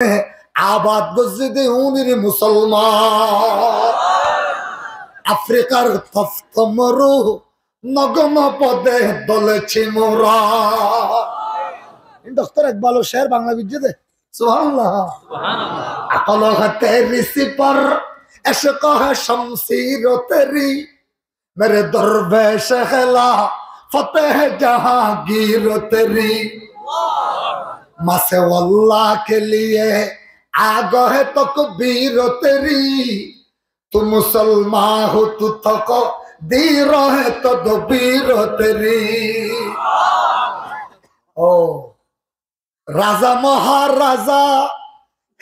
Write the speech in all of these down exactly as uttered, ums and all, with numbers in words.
abad goijjé de unir musolman. Afrikar tofto moru nogom pode dole cimura. Doktor Ekbalor cer Bangla goijjé de. Subhanallah. Akol hai teri sipar, eshq hai shamsir teri. میرے درویش خلا فتح جہانگیر تیری، ماں سے واللہ کے لیے آگاہ ہے تکبیر تیری، تو مسلمان ہو تو تقدیر ہے تدبیر تیری۔ او Raza Maharaza,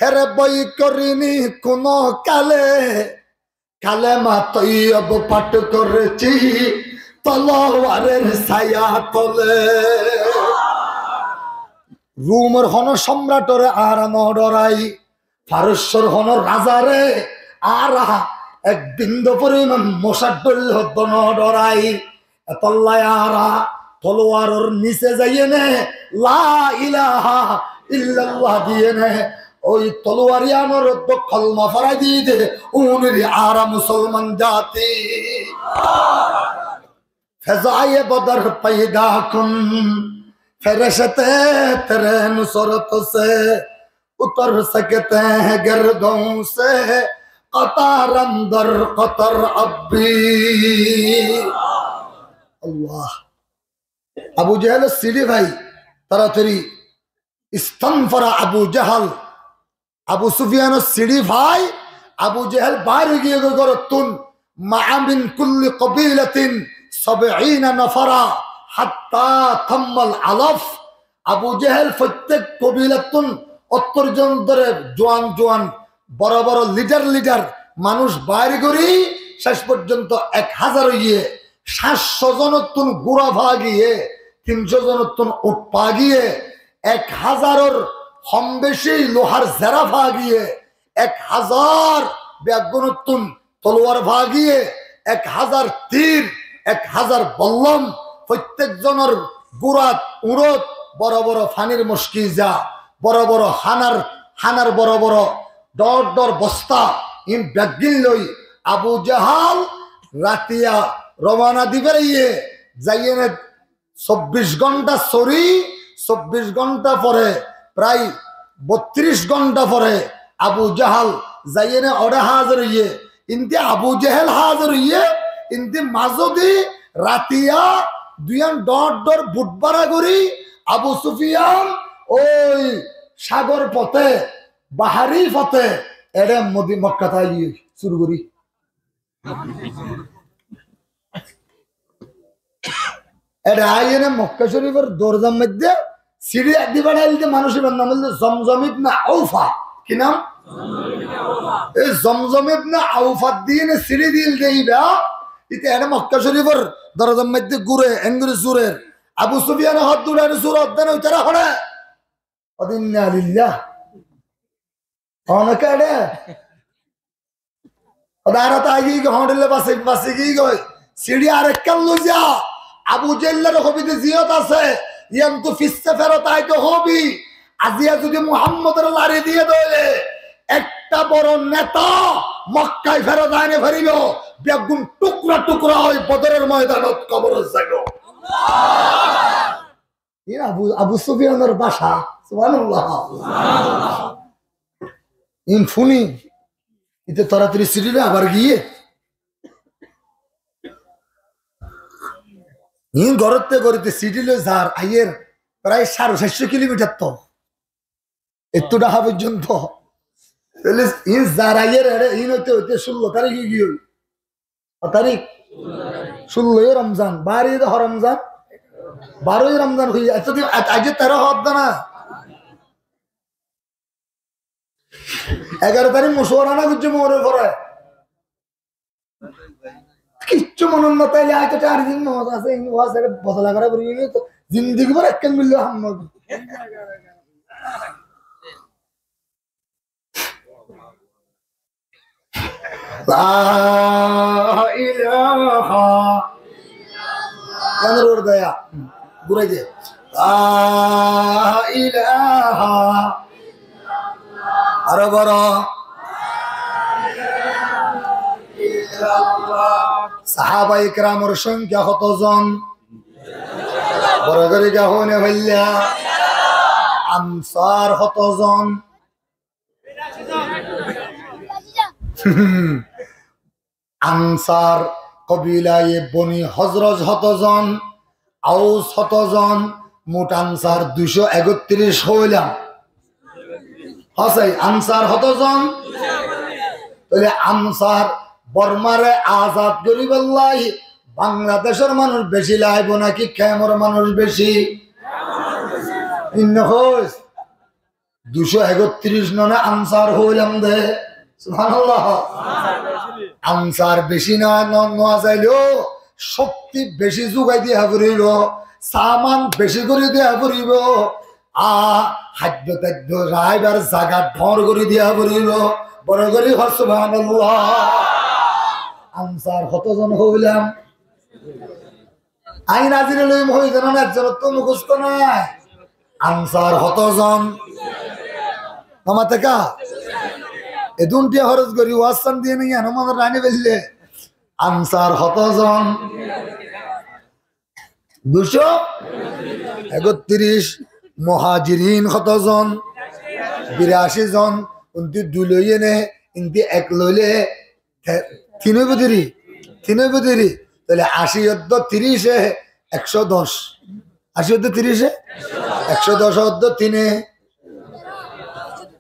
here boi gorini kuno kale, kalema toiyob pat gorechi tolowarer saya tole. Rumor hono somratore añára no dorai, Farsor hono razare añára ek bindo foriman mosar dhoille hoddó no dorai. Etolla añára tolowaror nise zaiyene la ilaha illallah diyene, oi tolowar iyanor uore kolma forai diyede, unire añára musolman zati. فضائے بدر پیدا کن، فرشتے تیرے نصرت سے اتر سکتے ہیں گردوں سے، قطار اندر قطر اب بھی۔ Allah. Abu Jehelor siçi fai, toratori istanfara Abu Jehel, Abu Sufiyanor siçi fai, Abu Jehel bair ói giyé goi gorottún, ma'a min kulli qabilatin sab'ina nafara hatta tammal alaf. Abu Jehel fottek kobilattún ottor zon dóre juan juan boro boro lidar lidar manúc bair gorí céc forzonto ek házar óiye, háñt cót zonottún gura fa giyé, tin cót zonottún uñth fa giyé, ek házaror hom beci luhar zera fa giyé, ek házar beggúnottún tolowar fa giyé, ek házar tir, ek házar bollom, fottek zonor gurat, uñçot boro boro fanir mockí za, boro boro hánar, hánar boro boro dhoóñr dhoóñr bosta, iín beggín loi Abu Jehel ratiya rowana di félaiye, zaiyene sobbic gonṭa sori, sobbic gonṭa fore, prai bottric gonṭa fore Abu Jehel zaiyene oçe házir óiye. Indi Abu Jehel házir óiye, indi mazodi ratiya duiyán dhoóñr dhoóñr but bára gorí Abu Sufiyan ói sagor fote, bahari fote, eçe Modi-, Mokkat aiye cúru gorí. Eçe aiyene Mokka Córifor dorozar moidde siçi di felaiyé de manúc, ibar nam óilde Zomzom ibne Aufa. Ki nam? E Zomzom ibne Aufa diyene siçi diyé de iba, ite eçe Mokka Córifor dorozar moidde gúre, engori surer. Abu Sufiyane hoó de uçá de, surer de no, uitara hoçé? Hoó de, "Inna lillah." Hoó de, "Keçe?" Hoó de, "Añára to aigiyí goi, hoñçille basi, basi giyí goi." Siçi arekkán loi za. Abu Jehellare hobi de, "Ziyót asé, yíantu fissé ferot aito hobi. Aziya zodi Muhammodore lari diyé de óile, ekta boro neta Mokkái ferot ai no faribo, beggún tukra tukra ói Bodoror moidanot kobor zaibo." Iín Abu, Abu Sufiyanor báca. Subhanallah. Iín fúni, ite toratori siçi loi abar giyé. Iín gorotte gorotte siçi loi zar, aiyer prai sare saircó kilomitar to. Ettú Dhaka forzonto. Toile iín zar aiyer eçe, iín óite óite cullo tarik ói giyói. Ko tarik? Cullo Romzan. Baro de Romzan? Baro Romzan ói, etodin, a-, aijja tero hoó de na. Egaro tarik mocuwara no goijjé Moórofor fore. Kiccú monot no táile, añí to ar din nomaz asé, in waz ere bodola gora foribo, to zindigi bór ekkán goille ham no óibo. La ilaha illallah. Gúrai de. La ilaha Aró boro. Sahábaye keramor songkya hoto zon? Boro gorí kiyá hoóne faillá? Ansar hoto zon? Ansar kobilaye Boni Hozroj hoto zon? Aus hoto zon? Mut ansar duicó ekottiríc hoóilam. Hosai, ansar hoto zon? Tóile ansar Bormare azad goríbolla Bangladecór manúic beci laibo náki kemor manúic beci? Inno hois. Duicó ekottiríc none ansar hoóilam de. Subhanallah. Ansar beci no, no, no azaileo cókti beci zugai diya foribó, saman beci gorí diya foribó. A, haiddo taiddo raibar zaga dhoóñr gorí diya foribó. Boro gorí hoó, subhanallah. Ansar hoto zon hoóilam? Añí nazire loiyum hoói zon, ekzonottú mukosto nái. Ansar hoto zon? Nomate ka? Edún tiya hóros gorí waz san diye nái, yián monot rañí faille. Ansar hoto zon? Duicó ekottiríc. Muhajirin hoto zon? Biraci zon. Undi dui loiye né, indi ek loile, Te-, tin óibo deri, tin óibo deri. Tóile aci oddo tiríce ekcó doc. Aci oddo tiríce? Ekcó doc oddo tine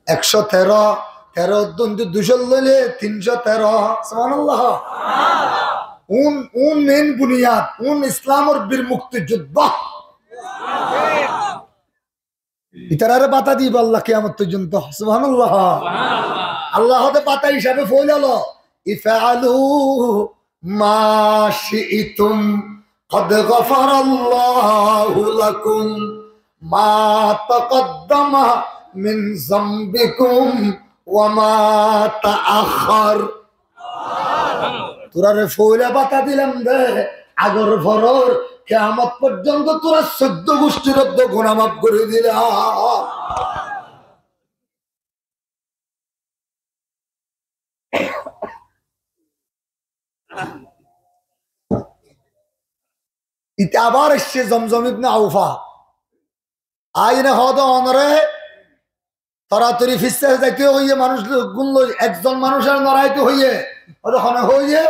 ekcó teró. Teró oddo undi duicó loile tincó teró. Subhanallah. Un, un main buniyad, un Islamor bir muktijudda. Itarare bata dibo Allah kiyamot foijjonto. Subhanallah. Allah hoóde bata hísabe foila lo. افعلوا ما شئتم قد غفر الله لكم ما تقدم من ذنبكم وما تأخر. Turare foila bata dilam de, agor foror, kiyamot foijjonto turar soiddo guctir oddo guná maf gorí dilam. Ite abar aiccé Zomzom ibne Aufa. Aiyóre hoóde onore toratori fissá zaito hoiyé, manúic gún loi, ekzon manúic ar no raito hoiyé. Hoóde hone hoiyé,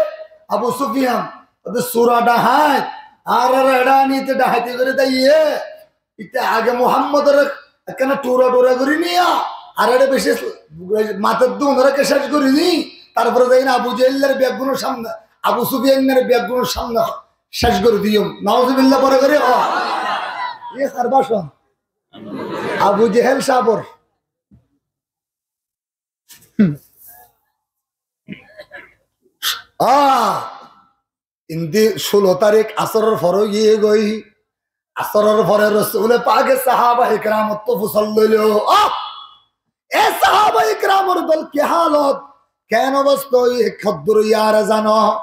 Abu Sufiyan, hoóde sura dhaháit, ar ar eçe ani ite dhaháiti gorí daiye. Ite age Muhammodore ekkana thura thura gorí niya, ar eçe beci matar dun ore ke céc gorí di, tarfore zaiyóre Abu Jehellare beggúnor samne, Abu Sufiyanore beggúnor samne céc gorí diyum. Nauzubillah, boro gorí hoó. Iye har bácon? Abu Jehel sábor. Ah, indi cúlo tarík asóror fore ói giyé goi. Asóror fore Rosule Pake sahábaye keramottú fusár loilo. Ah, e sahábaye keramor dol ki hálot? Ken obosta óiye, hoddúr óiye añára zano?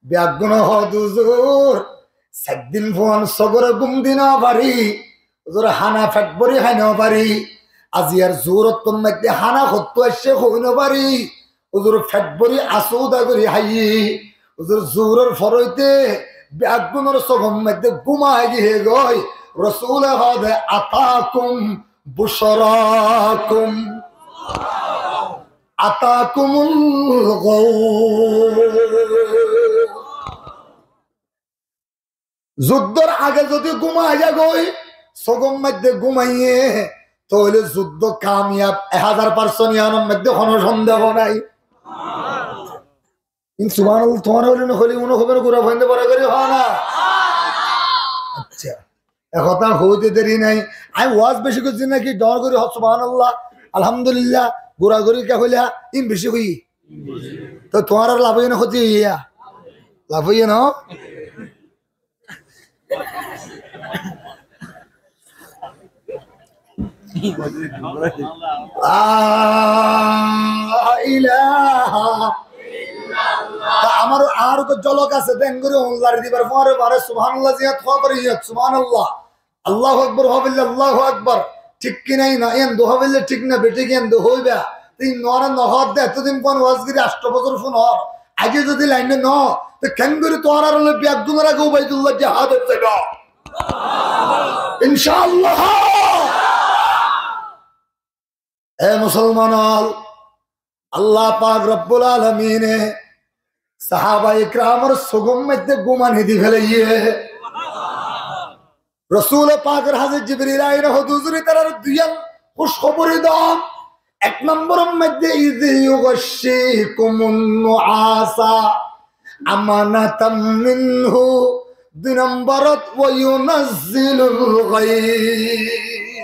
Beggúne hoó de, huzur, sair din fuon sógore gúm di no fari. Huzur, hána fet bóri hái no fari. Aziyar zuhúror maidde hána hottú aiccé hoi no fari. Huzur, fet bóri asúda gorí háiyi. Huzur, zuhúror fore óite beggúnor sógor maidde gúm ai giyé goi. Rosule hoóde, أتاكم بشراكم، أتاكم الغوث. Zuddór age zodi gúm aiyé goi, sógor maidde gúm aiyé, tóile zuddó kamiyab ek házar parsent, iánor maidde honó sondeho nai. In subhanallah, tuáñra hoile no hoile, uno hoibo na, gura fuainde boro gorí hoó na. Accá, e hotá hoite deri nai. Añí waz beci goijjí naki, dor gorí hoó subhanallah, alhamdulillah, gura gorí ke hoila, in beci hoi. Toi tuáñrar laf óiye né hóti óiye? Laf óiye no? La ilaha illallah. Tói añár, añár uggwá zolok asé, de engorí uñlari dibar fore fore subhanallah ziyán hoó fare, yían subhanallah. Allahu Akbar hoó fare, Allahu Akbar. Thík ki na, na, yían de hoó fare thík na, bethík yían de hoiba. tin nohór de, etodin fúañr waz gorí, ancto bosór fúañr. Aijja zodi laine no, te kengori tuáñrar loi beggúnor age Ubaidullah jihadot zaiba? Inshaalla. E musolman ol, Allah pak Rabbul Alamine sahabaye kiramor sukor modde gum ani di felaiyé. Rosule pakor hañsé Jibril aiyóre hoó, huzur, itarar duiyan kúckhobori do. Ek nombor modde, idh yughshikumun nu'asa amanatan minhu, dui nomborot, wa yunazzilul ghaith.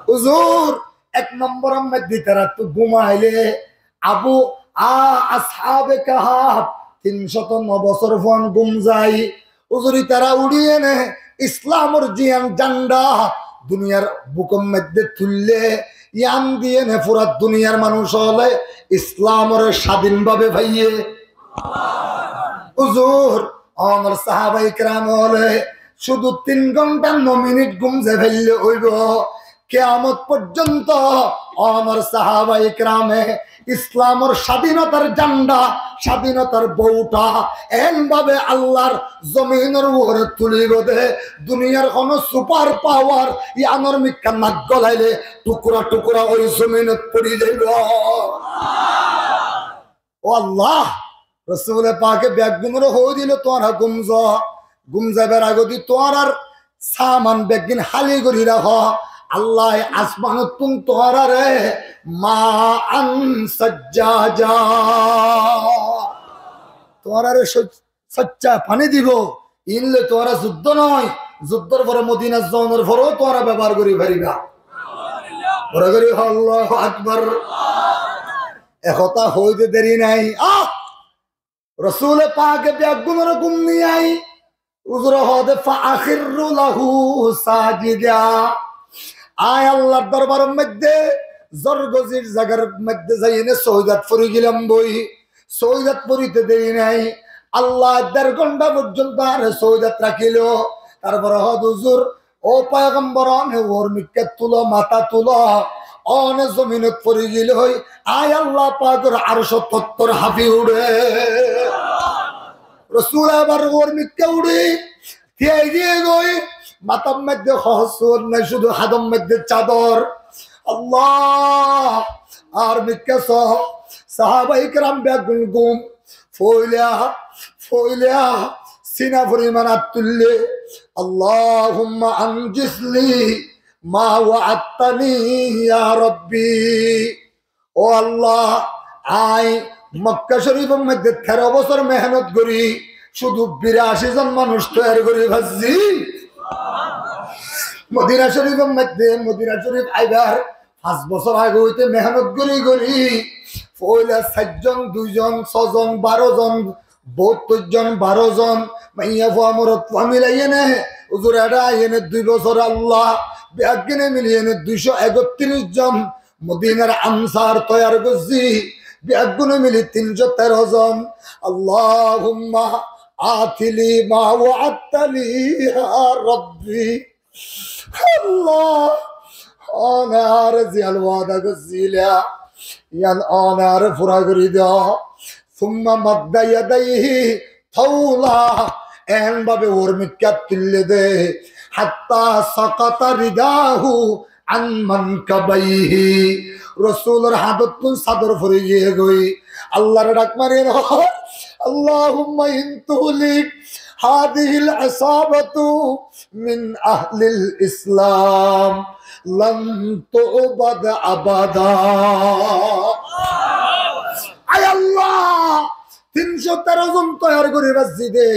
Huzur, ek nombor modde itarattu gum aile, Abu, a, Ashabe Kahf, tin cót no bosór fúañr gum zai. Huzur, itara uçí ene Islamor ziyan zhanda duniyar bukor modde tuille, yián di ene fura duniyar manúc ókkole Islamore sádin babe faiyé. Huzur, onor sahabaye kiram ókkole cúdu tin gonta no minit gum zai faille óibo. Kiyamot forzonto onor sahabaye kirame Islamor sádinotar zhanda, sádinotar bouta en babe Allar zominor uore tulibo de, duniyar hono super power yiánor mikká nak golaile tukura tukura ói zominot fori zaibo. Ó Allah, Rosule pake beggúnore hoó dile, tuáñra gum zo, gum zaibar agodi tuáñrar saman beggín háli gorí rakó. Allaye asmanottún tuáñrare ma'an sajjaja, tuáñrare soj-, sacca faní dibo. Iín loi tuáñra zuddó no, zuddór fore Modinat zonor foreo tuáñra bebohár gorí fariba. Boro gorí hoó, Allahu Akbar. E hotá hoóite deri nái. Ah! Rosule pake beggúnore gum niyai, huzure hoó de, fa akhirru lahu sajida. Añí Allar dorbaror modde zorgozir zagar modde zai ene sóidat fori gilam boi. Sóidat forite deri nái. Allaye der gonta forzonto añáre sóidat rakílo. Tarfore hoó de, huzur, ó poigambor, one uor mikká tulo, matá tulo. One zominot fori gile hoi, añí Allah pakor arcór tottor háfi uçé. Rosule abar uor mikká uçí, tiyai diyé goi, matár modde hono suwor nái, cúdu hádor modde cador. Allah, ar mikká só, sahabaye kiram beggún gum. Foila, foila, sina foriman át tuille, Allahumma anjiz li ma wa'adtani ya Rabbi. Ó Allah, añí Mokka Corifor modde teró bosór mehénot gorí, cúdu biraci zon manúc toiyar gorí faijjí. Modina Corifor modde, Modina Corif aibar fañs bosór age óite mehénot gorí gorí, foila sair zon, dui zon, só zon, baró zon, bohóttor zon, baró zon, maiyafua morotfua milai ene, huzur, eçe ai ene dui bosór Allah, beggúne mili ene duicó ekottiríc zon Modinar ansar toiyar goijjí, beggúne mili tin cót teró zon. Allahumma a'tini ma wa'adtani ya Rabbi. Allah, one añáre ziyán wada goijjíla, yián one añáre fura gorí do. Summa madda yadaihi taula, en babe uor mikká tuille de, hatta sakata ridahu an mankabaihi. Rosulor háñtottún sador fori giyé goi. Allahre dhak mari hoó, Allahumma in tuhlik hadihil isabatu min ahlil Islam lan tu'bad abada. Ay Allah, tin cót teró zon toiyar gorí faijjí de,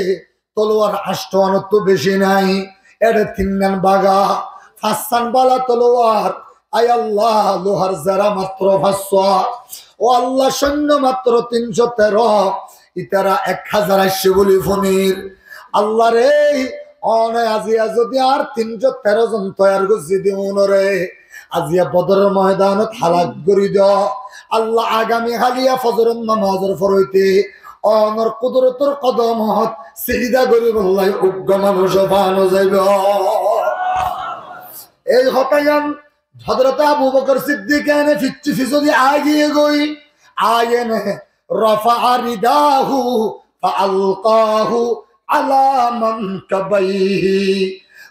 tolowar ancto anottú beci nái, eçe tinnan baga, fañssan bála tolowar, ay Allah, luhar zera matro fañssua. Ó Allah, sóinno matro tin cót teró, itara ek házar aiccé buli funir. Allah re, one aziya zodi añár tin cót teró zon toiyar goijjí de unore, aziya Bodoror moidanot halak gorí do. Allah, agami haliya fozoror nomazor foroite onor kudurotor kodom ot sijida goríbolla uggwá manúc o fa no zaibo. Ei hotá yián Hózorote Abu Bokor Siddik ene fisódi aigiyé goi, aiyéne, رفع رداه فألقاه على منكبيه.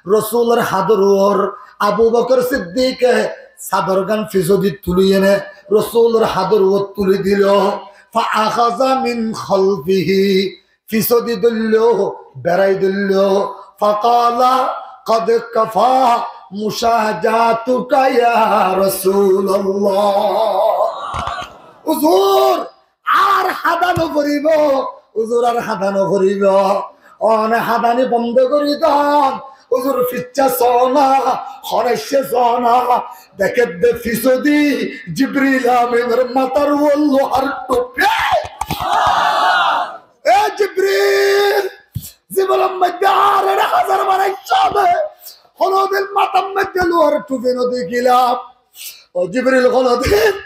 Rosúlor hañdor uore Abu Bokor Siddiké sadorgán fisódi tuliyéne Rosúlor hañdor uore tuli dilo. فأخذ من خلفه. Fisódi dóillo, berai dóillo. فقال: قد كفى مشاجاتك يا رسول الله. Uzur, ar hañda no foribó, uzur, ar hañda no foribó. One hañdani bondo gori don. Uzur, fisá sona, hone se sona. Dekédde fisódi Jibril Aminor matár uore luhár tufi. E Jibril, zibonor moidde ar ek házar bar aiccí de, honodin matár moidde luhár tufi no dekílam. O Jibril, honodin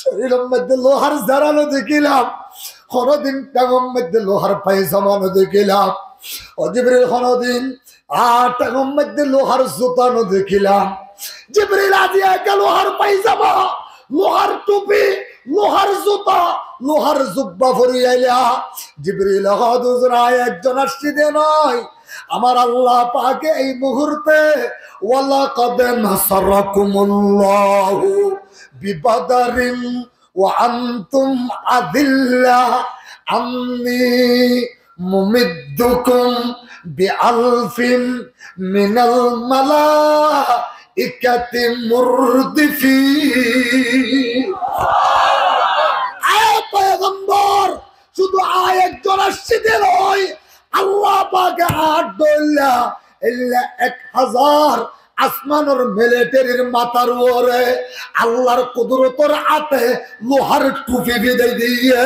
córiror moidde luhár zera no dekílam, honodin théngor moidde luhár faizama no dekílam. O Jibril, honodin ar théngor moidde luhár zuta no dekílam. Jibril, aijja eke luhár faizama, luhár tufi, luhár zuta, luhár zubba fori aila. Jibril hoó de, uzur, añí ekzon aiccí de no, amar Allah pake ei muhurte, ولقد نصركم الله ببدر وأنتم أذلة، أني ممدكم بألف من الملائكة مردفين. Añí poigambor, cúdu añí ekzon aiccí de no, Allah pake ar dóilla, ella ek házar asmanor militerir matár uore Allahr kudurotor áte luhár tufi fidai diye.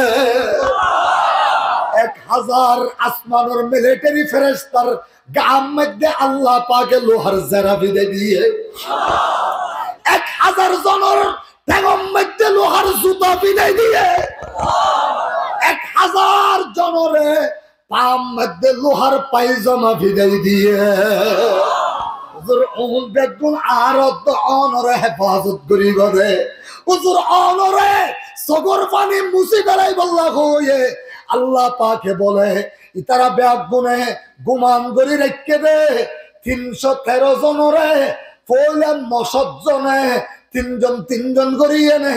Ek házar asmanor militeri ferestar gaar moidde Allah pake luhár zera fidai diye. Ek házar zonor théngor moidde luhár zuta fidai diye. Ek házar zonore faár moidde luhár faizama fidai diye. Uzur, óun beggún añár uore ónore hefazot goribo de. Uzur, ónore sókor faní musi felaibálla hoiye Allah pake bole, itara beggúne guman gori raikké de, tin cót teró zonore, foila no cót zone, tinzon tinzon gori ene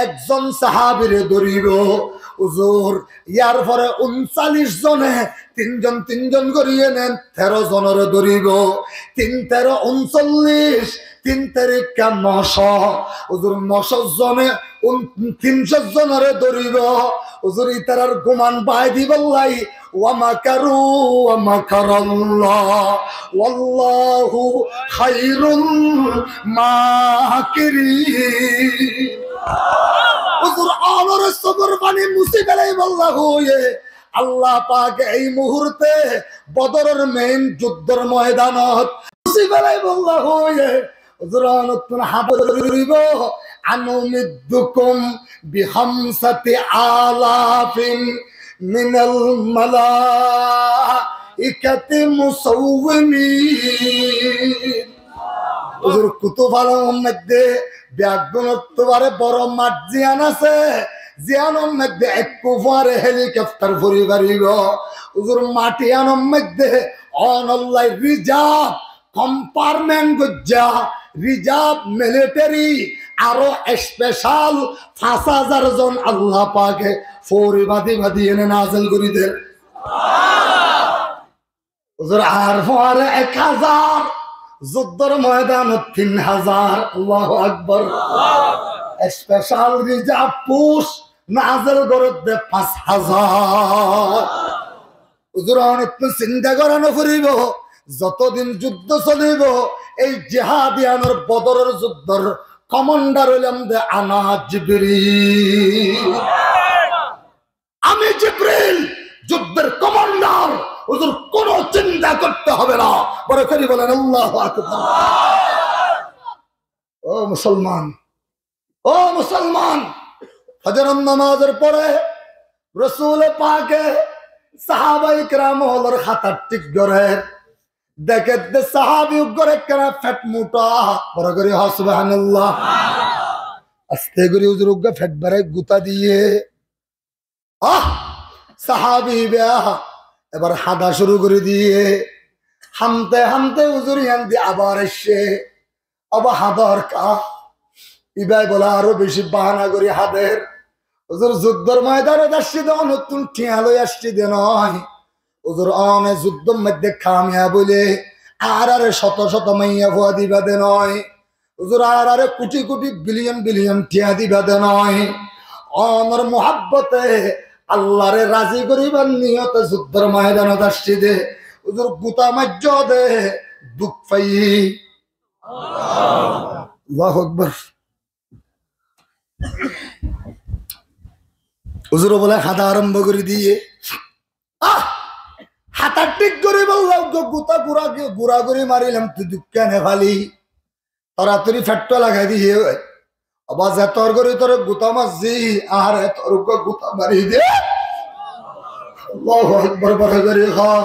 ekzon sahábire dóribo. Uzur, yar fore uncallic zone tinzon tinzon gori ene teró zonore dóribo. Tin teró uncallic, tin terikka no cót. Uzur, no cót zone un-, tin cót zonore dóribo. Uzur, itarar guman bái dibálla ومكروا ومكر الله والله خير الماكرين. Uzur, ónore sókor faní musi felaibálla hoiye Allah pake ei muhurte Bodoror mein juddor moidanot musi felaibálla hoiye Uzur, ónottún háñdor goribo, أن أمدكم بخمسة آلاف من الملائكة مسومين. Uzur, kutub alamor moidde beggúnottú boro math ziyán asé, ziyánor moidde ekku fuare helikoptar fori faribo. Uzur, math iyanor moidde ónolla rizab kompartment goijjá rizab militeri aró espesal fañs házar zon Allah pake fori badi badi ene nazil gori der. Uzur, ar fuare ek házar, juddor moidanot tin házar. Allahu Akbar. Espesal rizab fors nazil gorer de fañs házar. Uzur, ónottú sinta gora no foribo, zotodin juddo solibo, ei jihad iyanor Bodoror juddor komandar óilam de ana Jibril. Ami Jibril, juddor komandar, uzur, kuno sinta korte hobe na. Boro kori bolen, Allahu Akbar. Ó musolman, ó musolman, fozoror nomazor fore Rosule pake sahabaye keram ókkolor hátar thík gorer. Dekédde sahábi uggwar ekkán fet muthá, boro gorí hoó subhánallah. Asté gorí huzur uggwá fet barái gutá diyé. Ah! Sahábi íba ebar hañdá cúru gorí diyé. Hañdte hañdte huzur yían di abar aiccé. Abar hañdor ká? Íba bóle aró bicí bahana gorí hañder. Huzur, zuddór moidanot aiccí de, onottún thiañ loi aiccí de noó. Huzur, one zuddór moidde kamiyab óile añáráre cóto cóto maiyafua diba de noó. Huzur, añáráre kuthi kuthi biliyon biliyon thiañ diba de noó. Onor muhábbote Allaré razi goríbar niyote zuddór moidanot aiccí de. Huzur, gutá maijjó de, duk faiyí. Allahu Akbar. Huzur bóle hañdá arombó gorí diyé. Ah! Hañdá thík goríbolla uggwá gutá gura, gura gorí marilám, tui duk kene faili? Toratori feththúa lagai diyé. Abar zetor gorí tore gutá maijjí, añáre tor uggwá gutá mari de. Allahu Akbar, boro gorí hoó.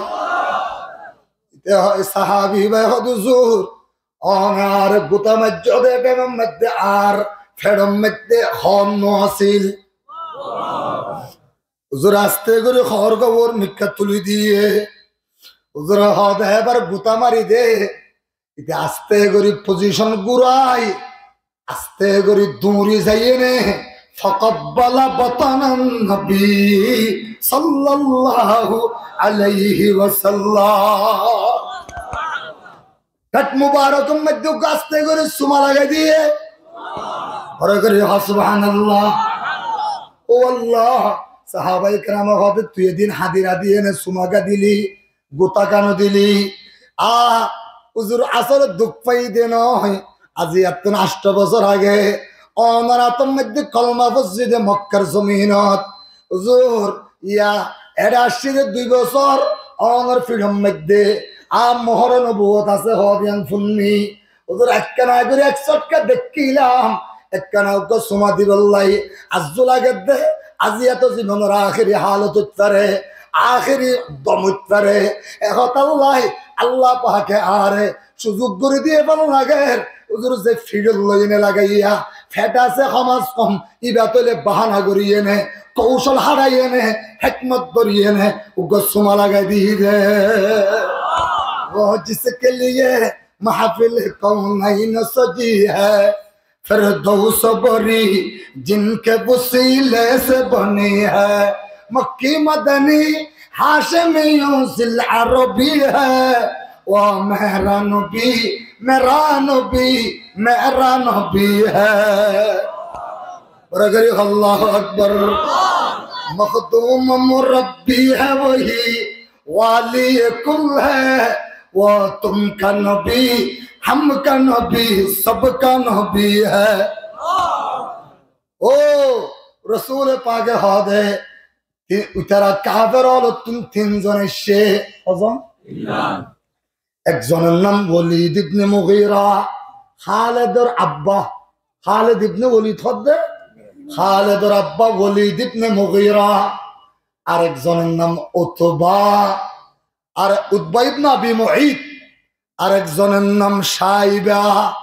Íte hoó, sahábi íba hoó de, huzur, one añáre gutá maijjó de, e thaimor moidde añár feçor moidde hoón no asíl. Huzur asté gorí hoór gobor mikká tuli diyé. Huzure hoó de, ebar gutá mari de. Íte asté gorí pozicon gurai, asté gorí duñri zaiyéne, faqabbala batanan nabi sallallahu alaihi wasallam. Fet mubarakor moidde uggwá asté gorí suma lagai diyé. Boro gorí hoó subhánallah. Ó Allah, sahábaye kerame hoó de, tui edin hañdira diyéne suma gá dili, gutá kiyá no dili? A, huzur, asóle duk faiyí de noó. Aijja ettún ancto bosór age onor átor moidde kolma foijjé de Mokkár zominot. Huzur, yá, eçé aiccí de dui bosór, onor fiçor moidde a mohóre nobuwot asé hoó de yían funní. Huzur, ekkána gorí ek sótka dekkílam, ekkána uggwá suma dibolla aijjó lagedde, aijja to zibonor ahéri halot óit fare, ahéri dom óit fare. E hotálla Allah pake añáre suzuk gorí diyé fán lager. Huzur, ze fiçot loiyéne lagaiyá, fet asé hom az hom, íba tóile bahana goríyene, koucol háçaiyéne, hékmot dóriene, uggwá suma lagai diyé de. وہ جس کے لیے محفل کونین سجی ہے، فردوس و بری جن کے وسیلے سے بنی ہے۔ مکی مدنی ہاشمی و ذی العربی ہے، وہ میرا نبی، میرا نبی، میرا نبی ہے۔ برگری اللہ اکبر۔ مخدوم مربی ہے وہی، والی کل ہے، وہ تم کا نبی، ہم کا نبی، سب کا نبی ہے۔ Ó Rosúle pake hoó de, ti-, ítara kafer ókolottún tin zon aiccé. Hozon? Ek zonor nam Wolid ibne Mugíra, Háledor abba. Háled ibne Wolid hoó de? Háledor abba Wolid ibne Mugíra. Arek zonor nam Utba, ar Utba ibne Abi Muit. Arek zonor nam Cáiba.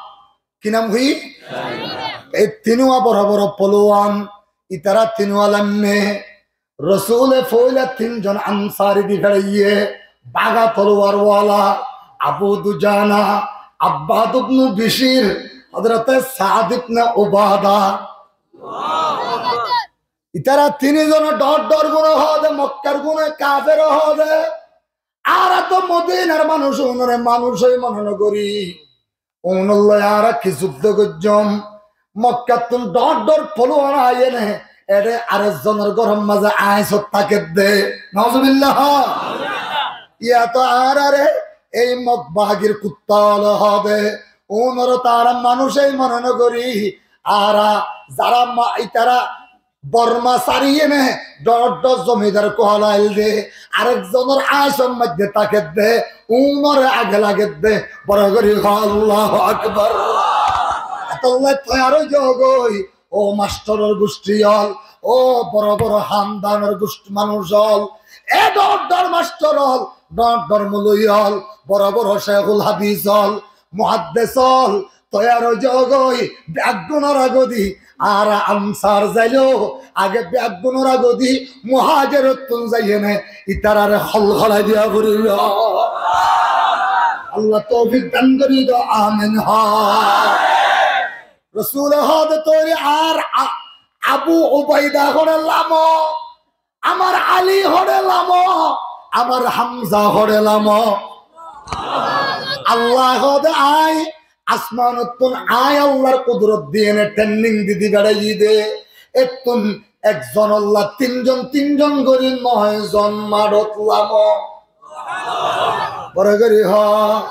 Ki nam hoi? Cáiba. Ei tinuwa boro boro poluwan, ítara tinuwa lamme Rosúle foila tin zon Ansari di feraiyé, baga toluwar wala, Abu Dujana, Abbad ibnu Bishir, Hozrote Saad ibne Ubada. Ítara tin zone dhoóñr dhoóñr gune hoó de, Mokkar gune, kafer hoó de, añára to Modinar manúc, unore manúc hoi mone no gorí. Unolloi añára ki zuddó goijjóm? Mokkattún dhoóñr dhoóñr poluwan aiyéne, eçé arek zonor góror mazé añsot tákedde. Nauzubillah. Yá to añárare ei Mok bagir kutta ókkole hoó de, unore to añára manúc hoi mone no gorí. Añára zará ma-, ítara Borma sariyéne dhoóñr dhoóñr zomidar kuwalail de, arek zonor añsor maze tákedde, unore age lagedde, boro gorí hoó Allahu Akbar. Etolla toiyar ói zogói, ó mastoror gucthí ókkol, ó boro boro handanor gucthí manúc ókkol, E dhoóñr dhoóñr mastor ól, dhoóñr dhoóñr moulovi ól, boro boro cekul hadis ól, muhaddes ól, toiyar ói zagói, beggúnor agodi, añára ansar zaileyó, age beggúnor agodi, muhajirottu zaiyéne, itarare hol holai diya foribo. Allah toufik dan gorí do, amin hoó. Rosule hoóde tóile añár A-, Abu Ubaida hoçé lamo, añár Ali hoçé lamo, añár Hamza hoçé lamo. Allah hoóde añí asmanottún añí Allar kudrot diyéne training di di beçaiyí dé. Ettún ekzonolla tinzon tinzon gorí noizon maçot lamo. Boro gorí hoó.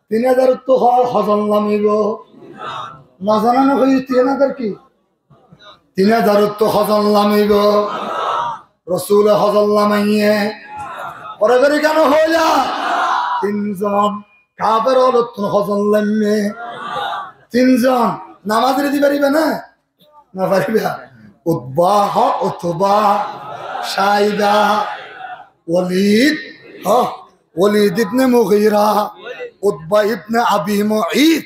Tin házarottu hoó hozon lamibo? Nozano no hoiyó tin házar ki? Tin házarottu hozon lamibo? Rosule hozon lamaiyé. Boro gorí kiyá no hoilá? Tinzon. Kafer ólottún hozon lamme? Tinzon. Namaz ri di fariba né? No fariba. Utba, hoó, Utba, Saiba, Walid, hoó, Walid ibne Mugira, Utba ibne Abi Muit,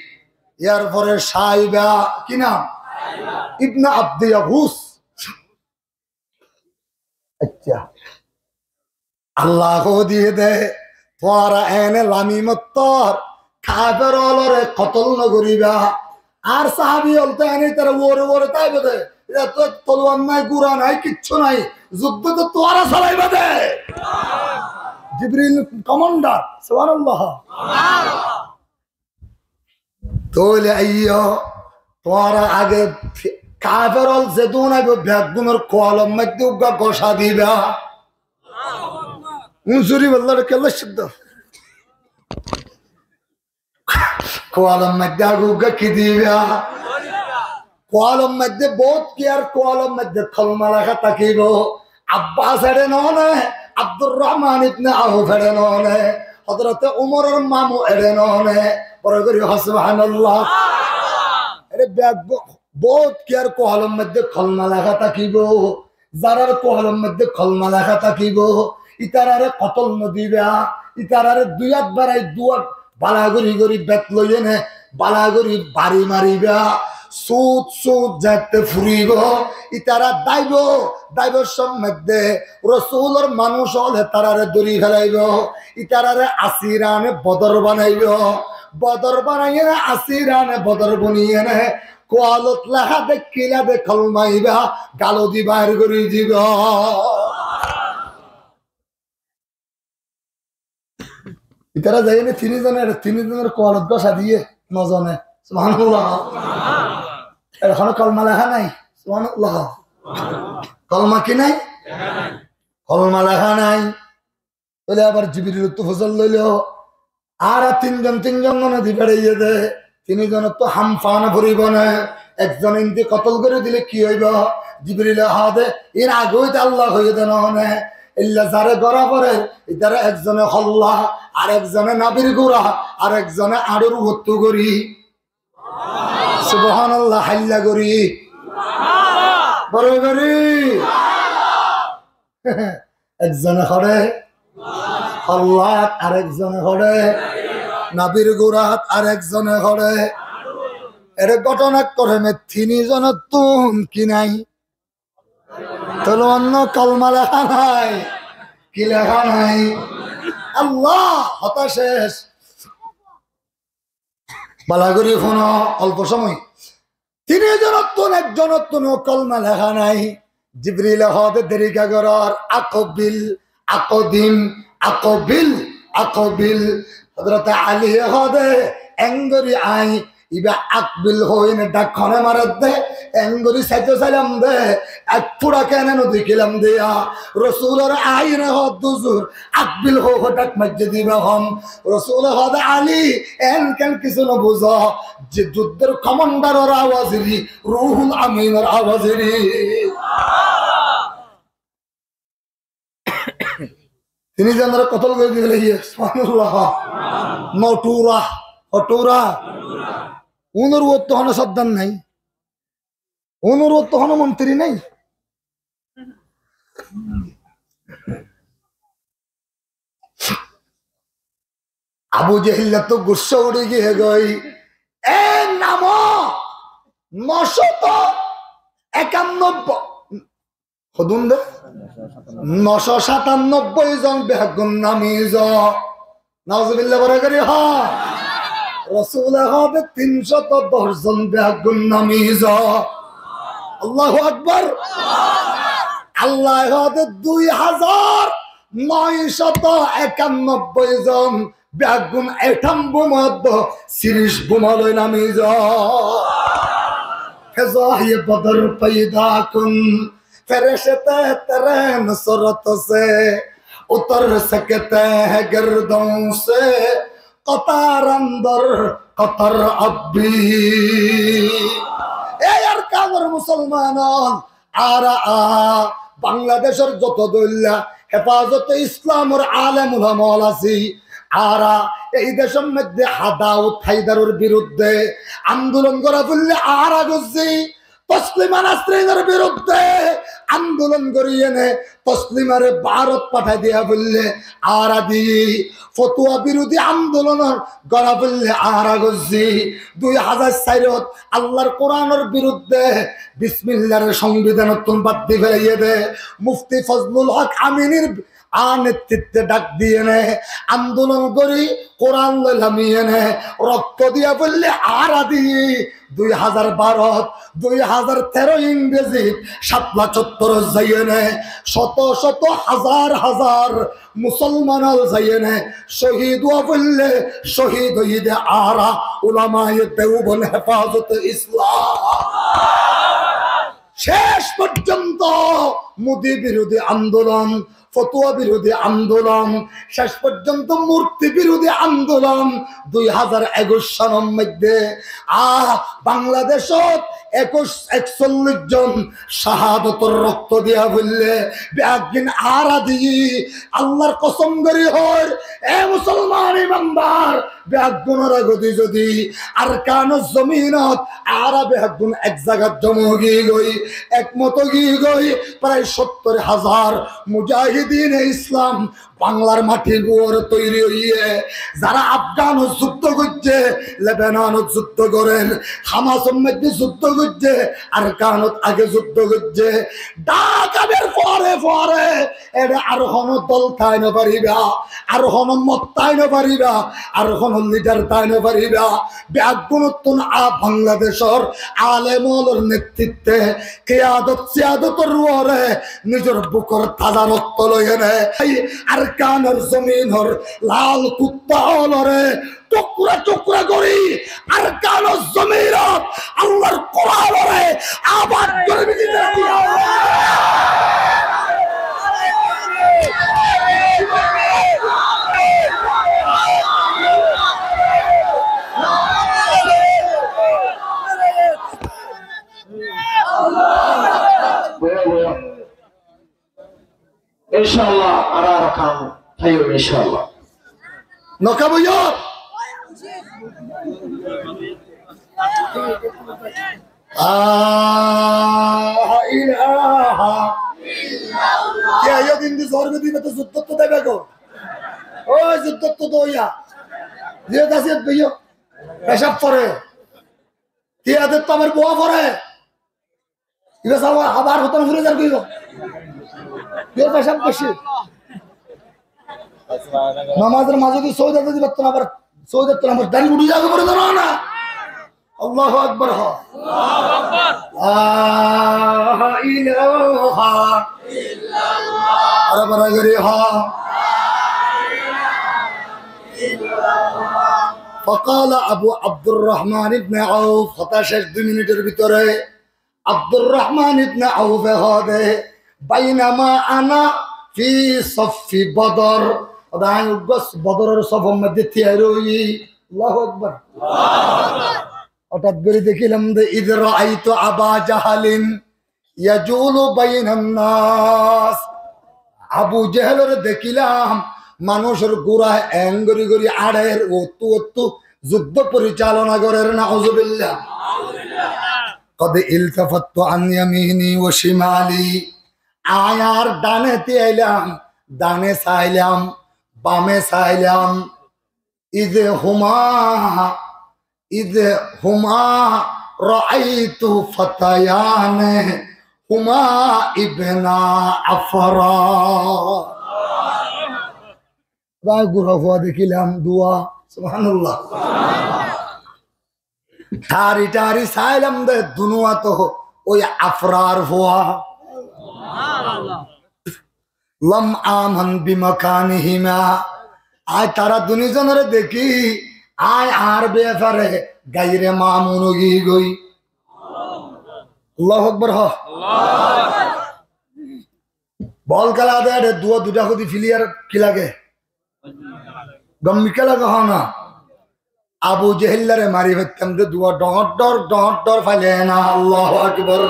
yar fore Saiba, ki nam? Ibne Abdi Yahus. Accá. Allah hoódiyé dé, tuáñra ene lami mottor, kafer ólore kotol no goríba. Ar sahabi ól to ene tará uore uore táibo dé. Ira to toluwar nai, gura nai, kiccú nai. Zuddó to tuáñra solaiba dé. Jibril commander, subhanallah. Tóile aiyó, tuáñra age kafer ól zedún aibo, beggúnor kualor maidde uggúa gosá diba. Uñsuri balla kella siddá. Kualor maidde age uggúa ki diba? Kualor maidde bout kiyar, kualor maidde kolma leká tákibo. Abbas eçe noó né, Abdur Rahman ibne Auf eçe noó né, Hozrote Umoror mamu eçe noó né, boro gorí hoó subhanallah. Eçe bek bo-, bout kiyar kualor maidde kolma leká tákibo. Zarar kualor maidde kolma leká tákibo, itarare kotol no diba, itarare dui át barai dui át bala gorí gorí bet loiyéne, bala gorí bari mariba, sut sut zette furibo, itara daibo, daibor somot de Rosulor manúc ókkole tarare dóri felaibo, itarare asirane Bodor banaibo, Bodor banaiyéne asirane Bodor boniyéne, kualot leká de kila de kolma iba galodi bair gorí dibo. Itara zaiyéne tin zone, tin zone kualot gosá diye, no zone. Subhanallah. Ere hono kolma leká nai. Subhanallah. Kolma ki nai? Kolma leká nai. Tóile abar Jibril ottu fusár loilo. Añára tin zon tin zon zone di feçaiye de, tin zonottu ham fana foribo né, ek zone indi kotol gorí dile ki óibo? Jibrile hoó de, ir age óite Allah hoiye de noó né, illa zare gora fore, itare ek zone holla, arek zone nabir gura, arek zone añçur uottu gorí. Subhanallah, háilla gorí. Boro gorí. Ek zone hoçé hollat, arek zone hoçé nabir gurat, arek zone hoçé. Ere góthona korme tin zonottún ki nai? Tolwar no, kolma leká nai. Ki leká nai? Allah, hotá cec. Bala gorí fúno, olpo somoi. Tin zonottún ek zonottún kolma leká nai. Jibrile hoó de deri kiyá goror, akbil, akdim, akbil, akbil. Hozrote Aliye hoó de, engorí ai, iba akbil hoiyéne dhak hone marer de, engorí saito sailam de, ek fura kene no dekilam de ya. Rosulore aine hoó de huzur, akbil hoó hoó dhak maijje diba hom. Rosule hoó de Ali, en ken kissú no buzo, ze juddor komandaror awaz ri, Ruhul Aminor awaz ri. Tin zonore kotol gorí di felaiye, subhanallah. No thura, ho thura. Unor uottu hono sordar nai. Unor uottu hono montiri nai. Abu Jehil to gussá uçí giyé goi. E namo no cót ekannobbói, hodún de? No cót sátannobbói zon beggún namiz. Nauzubillah, boro gorí hoó. Rosule hoó de tin cót doc zon beggún namiz. Allahu Akbar. Allah hoó de dui házar noi cót ekannobbói zon beggún etom bumar dó siris buma loi namiz. فضای بدر پیدا کن، فرشتے تیرے نصرت سے اتر سکتے ہیں گردوں سے، قطار اندر قطار اب بھی۔ Ei Arkanor musolman, añára, a, Bangladecór zoto dóilla Hefazote Islamor alem ulama ól así, añára ei decór moiddé Daud Haidaror birudde andolon gorá foillé añára goijjí, Toslima Nasrinor birudde andolon gorí ene Toslimare Bárot fathái diya foillé añára diyí, fotuwa birodí andolon gorá foillé añára goijjí, dui házar sairot Allar Kuranor birudde Bismilláre songbidanottún bad di felaiyé de Mufti Fozlul Hok Aminir a netritwe dhak diyéne andolon gorí Kuran loi lamiyéne rokto diya foillé añára diyí, dui házar barot, dui házar teró ingrezit Satla cottorot zaiyéne cót cót házar házar musolman ól zaiyéne cóhid ówa foillé cóhid óiyi de añára ulamaye Deobond Hefazote Islam. Céc foijjonto Modi birodí andolon, fotuwa birodí andolon, céc foijjonto murti birodí andolon, dui házar ekuic sonor moiddé, a, Bangladecót ekuic ekcollic zon cahadotor rokto diya foillé beggín añára diyí, Allar kosom gorí hoóir, e musolman imandar, beggúnor agodi zodi Arkanor zominot añára beggún ek zagat zoma ói giyí goi, ekmot ói giyí goi, prai sottor házar mujahidine Islam Banglar matir uore toiri óiye, zará Afganot zuddo goijjé, Lebanonot zuddo gorer, Hamasor moiddé zuddo goijjé, Arkanot age zuddo goijjé, dhak aber fore fore, ere ar hono dol tái no fariba, ar hono mot tái no fariba, ar hono lidar tái no fariba. Beggúnottún a Bangladecór alem ólor netritwe, kiyadot siyadotor uore nizor bukor taza rokto loi ene Arkanor zominor lal kutta ólore tukra tukra gorí Arkanor zominot Allar Kuranore abad gorí diyé. Incállah, añára ar kam táiyum, incállah. No kam óiye? La ilaha illallah. Kiyá, yó din di zor godi mete zuddot to debe go. Ói zuddot to doya. Ye dasiyat beiyo. Pecab fore. Kiyá de to abar bua fore. Iba sába abar hotá fúri zar goi. Iba pecab beci. Namazor maze zodi sóida zodi batto na, abar sóida to namaz dari uthi zaibo, bole dóro na. Allahu Akbar, hoó. La ilaha illallah. Aró boro gorí hoó. فقال أبو عبد الرحمن بن عوف, hotá céc dui minitor bútore. Abdur Rahman ibne Aufe hoó de, بينما أنا في صف بدر. Hoó de, añí uggwá Bodoror sofor maze tiyar óiyi. Allahu Akbar. Hotát gorí dekílam de, إذ رأيت أبا جهل يجول بين الناس. Abu Jehelore dekílam, manúcor gura eng gorí gorí añçer, ottu ottu zuddo poricalona gorer, nauzubillah. قد التفت عن يميني وشمالي. Añí ar dane tiyailam, dane sailam, bame sailam, إذ هما إذ هما رأيت فتيان هما ابنا عفراء. Gura fua dekilam, dua, subhanallah. Tari tari sailam de, dunuwa to oi Afrar fua. لم آمن بمكانهما. Añí tará duní zonore dekí, añí añár befare gaire mamun ói giyí goi. Allahu Akbar ho. Bol kela de, ede dua duita hodi filiyar ki lage? Gom mikká lage hona? Abu Jehillare mari faittam de dua dor dor dor dor faile na. Allahu Akbar.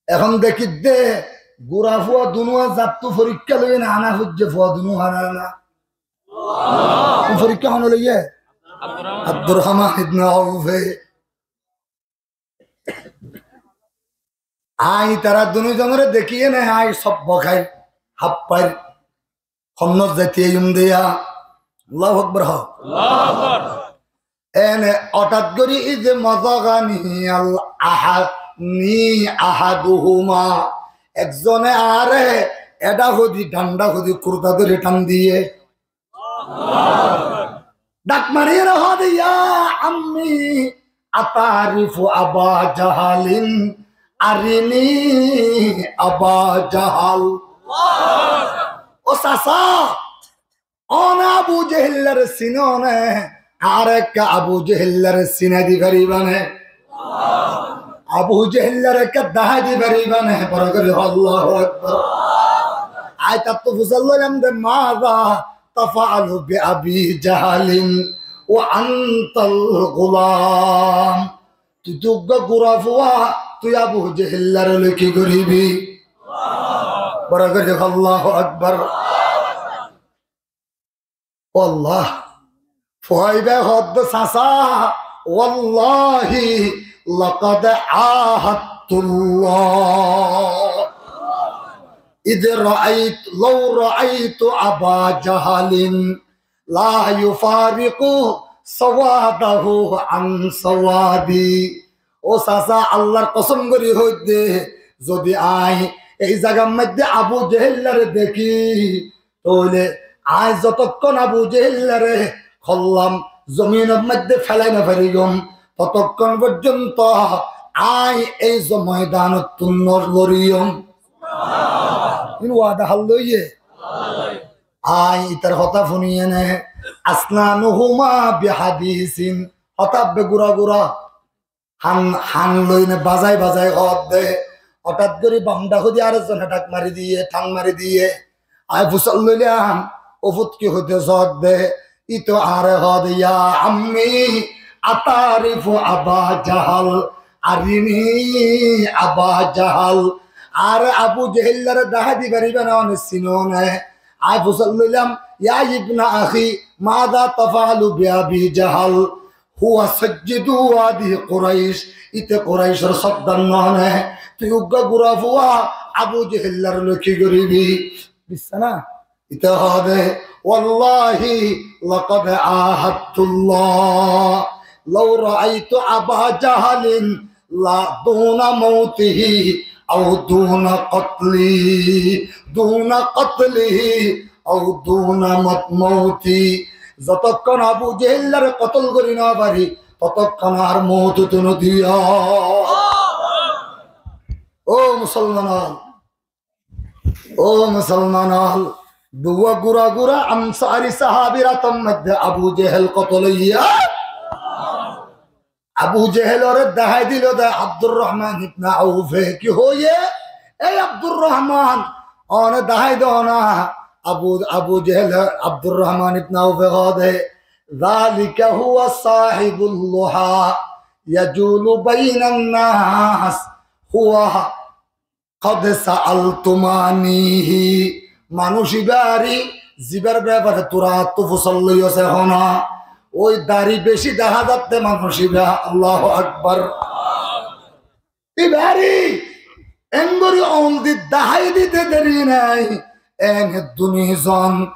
Ehón dekí de, gura fua dunuwa zattu forikká loiye na, ana foijje fua dunuwa na na. Forikká hone loiye? Abdurrahman ibne Aufe. Añí tará duní zonore dekíye ne añí sob bokái, haffair, honnot zaitiyum deya. Allahu Akbar ho. Ene otat gori إذ مزغني أحدهما. Ekzone añáre eda hodi, danda hodi, kurta dori tan diye. Dhak mari re hoó de, يا عم أتعرف أبا جهل أرني أبا جهل. Ó sasa, one Abu Jehillare sino ne? Añáre ekka Abu Jehillare sinai di fariba ne? Abu Jehillare ekka dahái di fariba ne? Boro gori Allahu Akbar. Añí tattu fusar loilam de, ماذا تفعل بأبي جهل وأنت الغلام. Tui to uggwa gura fua, tui Abu Jehillare loi ki goribi? Boro gori Allahu Akbar. Ó Allah, fua iba hoó de sasa, والله لقد عاهدت الله إذ رأيت، لو رأيت أبا جهل لا يفارق سواده عن سوادي. Ó sasa, Allar kosom gori hoó de, zodi añí ei zagar maze Abu Jehillare dekí, tóile añí zotokkon Abu Jehillare kollam zominor maze felai no farigom, totokkon forjonto añí ei moidanottun no loriyum. In wada hal loiye. Añí itar hotá funiye ne, أسنانهما بحديث. Hotá be gura gura. Han, han loi ne bazai bazai hoó de. Hotát gori bam dhak hodi arekzone dhak mari diye, than mari diye. Añí fusar loilam, ó fut ki hoite soó de. Ito añáre hoó de, يا عم أتعرف أبا جهل أرني أبا جهل. Añáre Abu Jehillare dahái di fariba ne, one sino ne? Añí fusar loilam, يا ابن أخي ماذا تفعل بأبي جهل؟ هو سيد وادي قريش. Ite Quraicor sordar no ne? Tui uggwa gura fua Abu Jehillare loi ki goribi? Buijjo na? Ite hoó de, والله لقد عاهدت الله لو رأيت أبا جهل لا دون موته أو دون قتلي، دون قتله أو دون مت-، موتي. Zotokkon Abu Jehillare kotol gori no fari, totokkon añár moutu tui no diyo. Ó musolman, ó musolman, duwa gura gura ansari sahabir átor maze Abu Jehel kotol óiye. Abu Jehelore dahái dilo de Abdurrahman ibne Aufe, ki hoiye? Ei Abdurrahman, one dahái do na. Abu, Abu Jehel, Abdurrahman ibne Aufe hoó de, ذلك هو صاحب الضحى يجول بين الناس هو قد سألتمانيه. Manúic ibá ari, zibar befare tuáñrattú fusár loiyó sé hona. Ói dari beci dahá zadde manúic ibá. Allahu Akbar. Ibá ari, engori oñl di dahái dite deri nái. Ene duní zon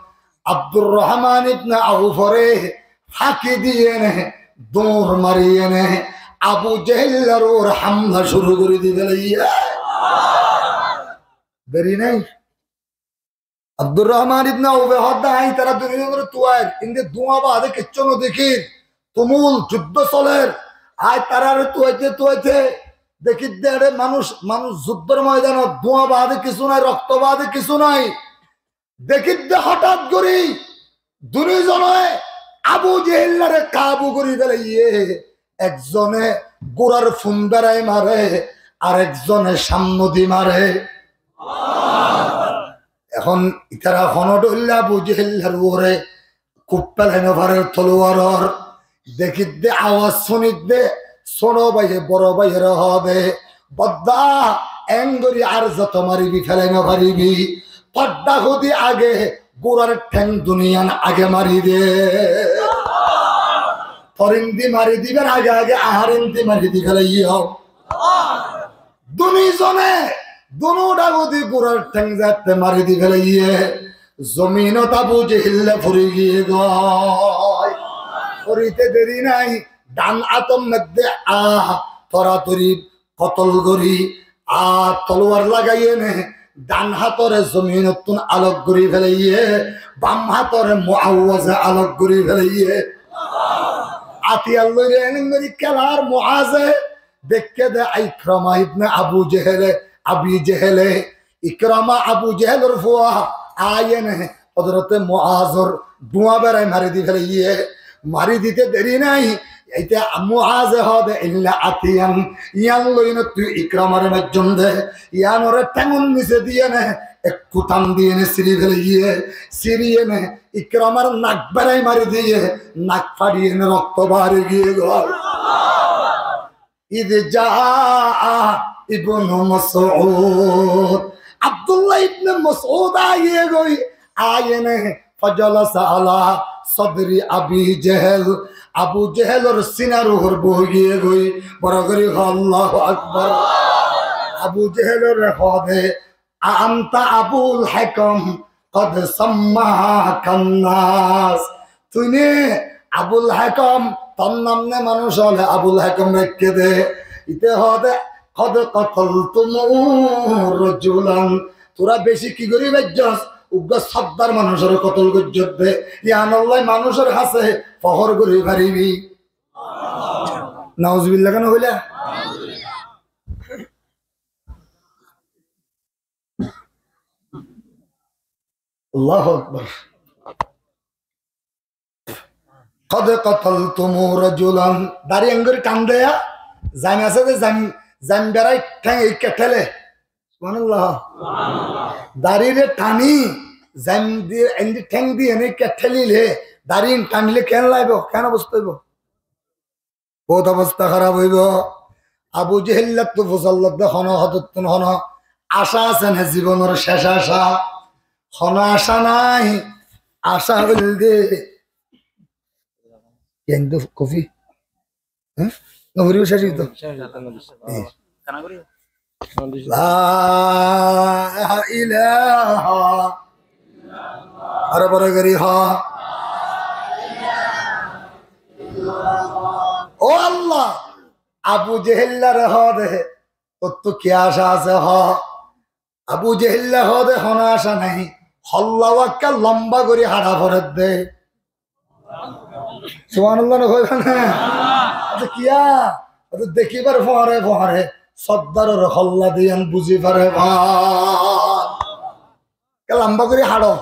Abdur Rohman ibne Aufore faki diyene, dóñr mariyene, Abu Jehellor uore hamla cúru gorí di félaiye. Deri nái. Abdur Rohman ibne Aufe hoódde, añí tará duní zonore tuair, inde dúa baade kiccú no dekír, tumul juddó soler, añí tarare tuaite tuaite dekídde ére manúic, manúic juddór moidanot dúa baade kissú nái, rokto baade kissú nái. Dekídde hotát gorí duní zone Abu Jehellare kabu gorí félaiye. Ekzone gurar fun berai mare, ar ekzone samnodi mare. Ehón itara hono dhoilla Abu Jehellor uore kuf félai no farer toluwaror. Dekídde awaz cúnidde, sóro báiye boro báiyore hoóde, bodda, engorí ar zoto maribi félai no faribi. Tor dhahudi age, gurar theng duniyan age mari de. Tor indi mari dibar age age añár indi mari di félaiyo. Duní zone, dunú dhagudi gurar theng zatte mari di félaiye. Zominot Abu Jehelle fori giyé goi. Forite deri nái, dán átor modde a, toratori kotol gorí, a toluwar lagaiyene, dán hátore zominottún alok gorí félaiye, bam hátore Muawaze alok gorí félaiye. Atiyar loire engorí kelar Muaze, Dekké de Ikrama ibne Abu Jehele, Abi Jehele, Ikrama Abu Jehelor fua, aiyene Hozrote Muazor dúa berai mari di félaiye. Mari dite deri nái, ite Muaze hoóde, illa atiyan, yián loiyene tui Ikramare maijjón de, yiánore thengun nise diyene, ekku tan diyene siri félaiye, siriyene Ikramar nak berai mari diye, nak fariyene rokto bari giyé goi. Iz jaa Ibnu Masud. Abdullah ibne Masud aiyé goi, aiyene fajalasa ala sodri Abi Jehel. Abu Jehelor sinar uore boói giyé goi. Boro gorí hoó, Allahu Akbar. Abu Jehelore hoóde, A anta Abul Hakam qad sammakan nas. Tui ne Abul Hakam, tor nam ne manúic ókkole Abul Hakam raikké de. Ite hoóde, qad qataltum rajulan. Tura beci ki gorí faijjós? Uggwá sordar manúicor kotol goijjós de. Yián olla manúicor hañsé fohór gorí faribi. Nauzubillah kiyá hoilá? Allahu Akbar. Qad qataltum rajulan. Dari engorí tan deya, zaim asé de, zaim, zaim berai theng ikká thele. Subhanallah. Darire tani, zaim di, endi theng di ene ikká thelile, dari tanile ken laibo, ken obosta óibo? Bout obosta háraf óibo. Abu Jehellattu fusár lodde hono hodottún hono acá asé né zibonor cec acá? Hono acá nái. Acá óilde. Ken de kofi? Há? No, furibo cec óito. La ilaha. Aró boro gorí hoó. Ó Allah, Abu Jehellare hoó de, tottú ki acá asé hoó. Abu Jehelle hoó de, hono acá nái. Holla uwá ekká lomba gorí haça foredde. Subhanallah no hoiba né? Ato kiyá? Ato dekíbar fore fore soddaror holla de yián buzí fare fán. Ke lamba gorí haço.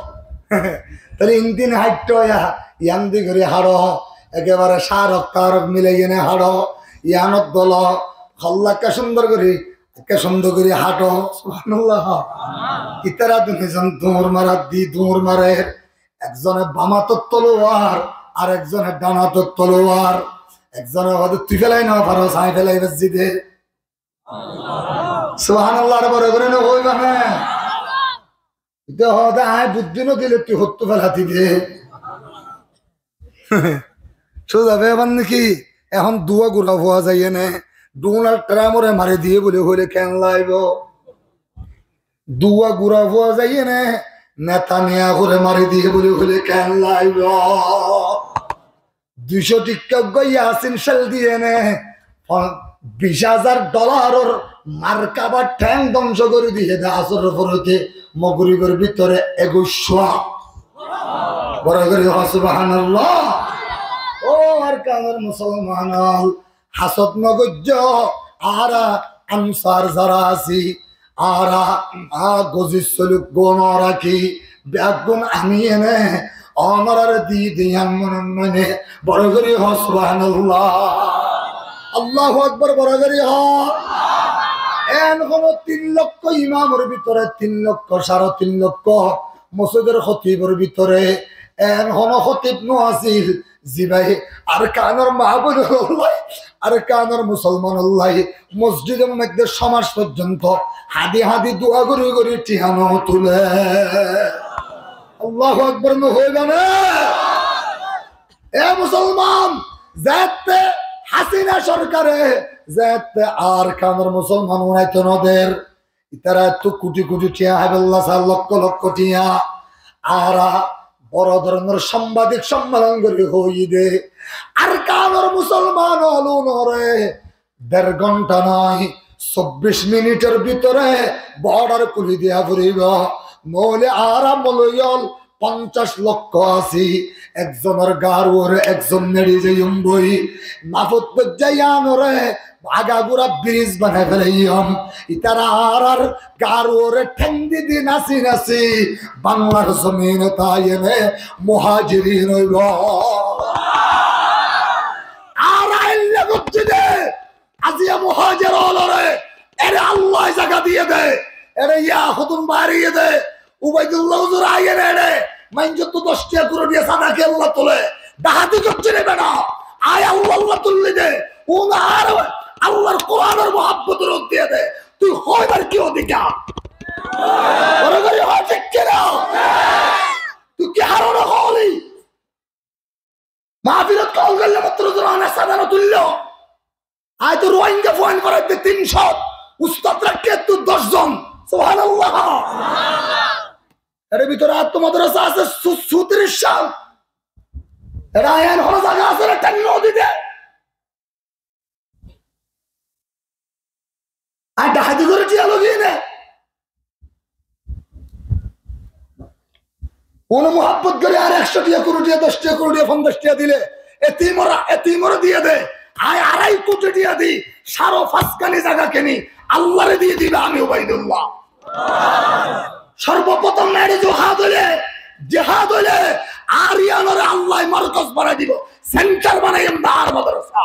Tóile in din haitto ya, yián di gorí haço. Ekebare sárok tarok milaiyene haço. Yiánor dolo holla ke cúndor gorí, ke cúndor gorí haço. Subhanallah. Itará dunizon duñr marar di duñr marer. Ekzone bam átor toluwar, ar ekzone dhan átor toluwar. Ekzone hoó de, "Tui felai no faros, añí felai faijjí de." Subhanallah, ar boro gorí no hoiba né? Ite hoó de, "Añí buddí no dile tui hottú felati de." Sóza befar niki? Ehón duwa gura fua zaiye né, Donald Trump ore mari diye buli hoile ken laibo? Duwa gura fua zaiye né, Netanyahuré mari diyé buli hoilé keén laibo? Duicó thíkka uggwá Yasin cél diyéne, bic házar dholaror markaba théng dóngco gorí diyé dé asóror fore, mogoribor bútore ekuiccúa. Boro gorí hoó, Subhánallah. Ó Arkanor musolman ól, hasód nogoijjó, añára ansar zará así, añára, añára gozir sóluk gó norakí, beggún aní ene, onoráre di de yián monot noine, boro gorí hoó, Subhánallah. Allahu Akbar, boro gorí hoó. Eén honó tin lokko imamor bútore, tin lokko, sáre tin lokko mosjidor hótibor bútore, eén honó hótib no asíl, zibáye Arkanor maa boinolla, Arkanor musolmanolla, mosjidor moiddé sómaj foijjonto hañdi hañdi dua gorí gorí thiañ no tulé. Allahu Akbar no hoiba né? E musolman, zeéñtte Hasina sorkare, zeéñtte Arkanor musolman unaito no der, ítara ettú kuthi kuthi thiañ háibolla saá, lokko lokko thiañ. Añára boro dóronor sambadik sommélon gorí hoiyí dé, Arkanor musolman ól, unoré der gónta noó, sobbic minitor bútore bordar kúli diya foribó, noóile añára moloi ól foncac lokko así, ekzonor gaar uore ekzon neçi zaiyum goi, nafot dóijja yiánoré agagura biris banai felaiyum. Ítara añárar gaar uore théng di di nasi nasi Banglar zomine táiyene muhajirin óibo. Añára eilla goijjí dé, aziya muhajir ólore, ere Allah zaga diyé dé, ere yián hodún bariyé dé, Ubaidullah huzur aiyér ere, maincóttu doc tiañ kuri tiañ sada ki Allah tule? Dahati goijjé né beça? Añí Allah Allah tulli de, un ar Allahr Kuranor muhabbot rod diye de. Tui hoibar ki odikar? Boro gorí hoó, thík ki na? Tui ki harone hoóli? Maáfilot kol goille mottor zurana sada no tuillo. Añí to Rohingya fuain foraidde tin cót, ustad rakké to doc zon. Subhanallah. Ere bútore ar to madrasa asé su-, sutiriccan. Ere añí hono zaga asé re théng no dite. Añí dahati gorí tiañ loi né? Uno muhabbot gorí ar ekcó tiañ, kuri tiañ, doc tiañ, kuri tiañ, fonzac tiañ dile, etimor, etimore diye de. Añí arai kuti tiañ di, sáre fañs kani zaga kini, Allahre diye diba, ami Ubaidullah. Sorboprotom ere jihad óile, jihad óile, ar yiánore Allah morkoz banai dibo, sentar banaiyum dar madrasa.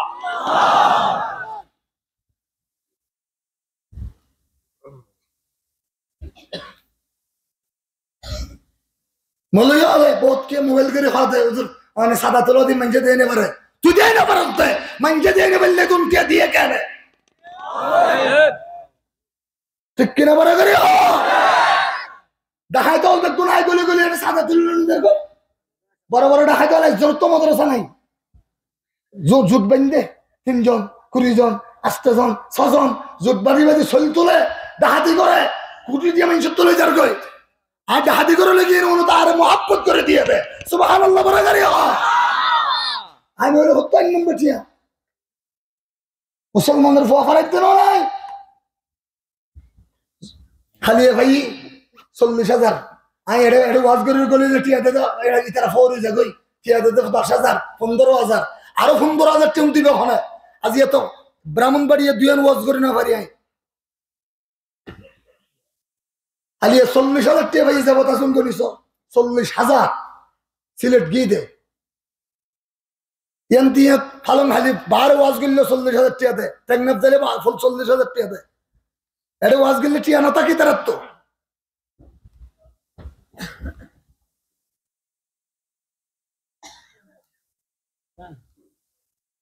Moloi ókkole bout ke mobail gorí hoó de, huzur, mane sada tulá de maincé de no fare. Tui de no faros de, maincé de no faille tui tiañ diye kene? Thík ki na boro gorí hoó? Dahait ól beggún añí goli goli ene sada tuli loi der goi. Boro boro dahait ól ekzonor to madrasa nai. Zu-, zut bainde, tin zon, kuri zon, asto zon, só zon, zut badi badi sóil tule, dahati gore, kuti diya maincóttu loi der goi. Ar dahati gore loi giyé, uno to are muhabbot gorí diye de. Subhanallah, boro gorí hoó. Añí boli, hoto ek nombor tiañ. Musolmanor fua faraitto no nai. Háliye fai sollic házar. Añí ere, ere waz gorí gorí de tiañ de, ere itara fori za goi. Tiañ de doc házar, fondoro házar. Aró fondoro házar tiañ dibo hone. Aziya to Brahmanbaria duiyan waz gorí no fari añí. Háliye sollic házar tiañ fai zebot asún goni so. Sollic házar. Silet giyé de. Yián diye falon háli baáre waz goille sollic házar tiañ de, Teknaf zaile ba-, fol-, sollic házar tiañ de. Ere waz goille tiañ no táke tarattu.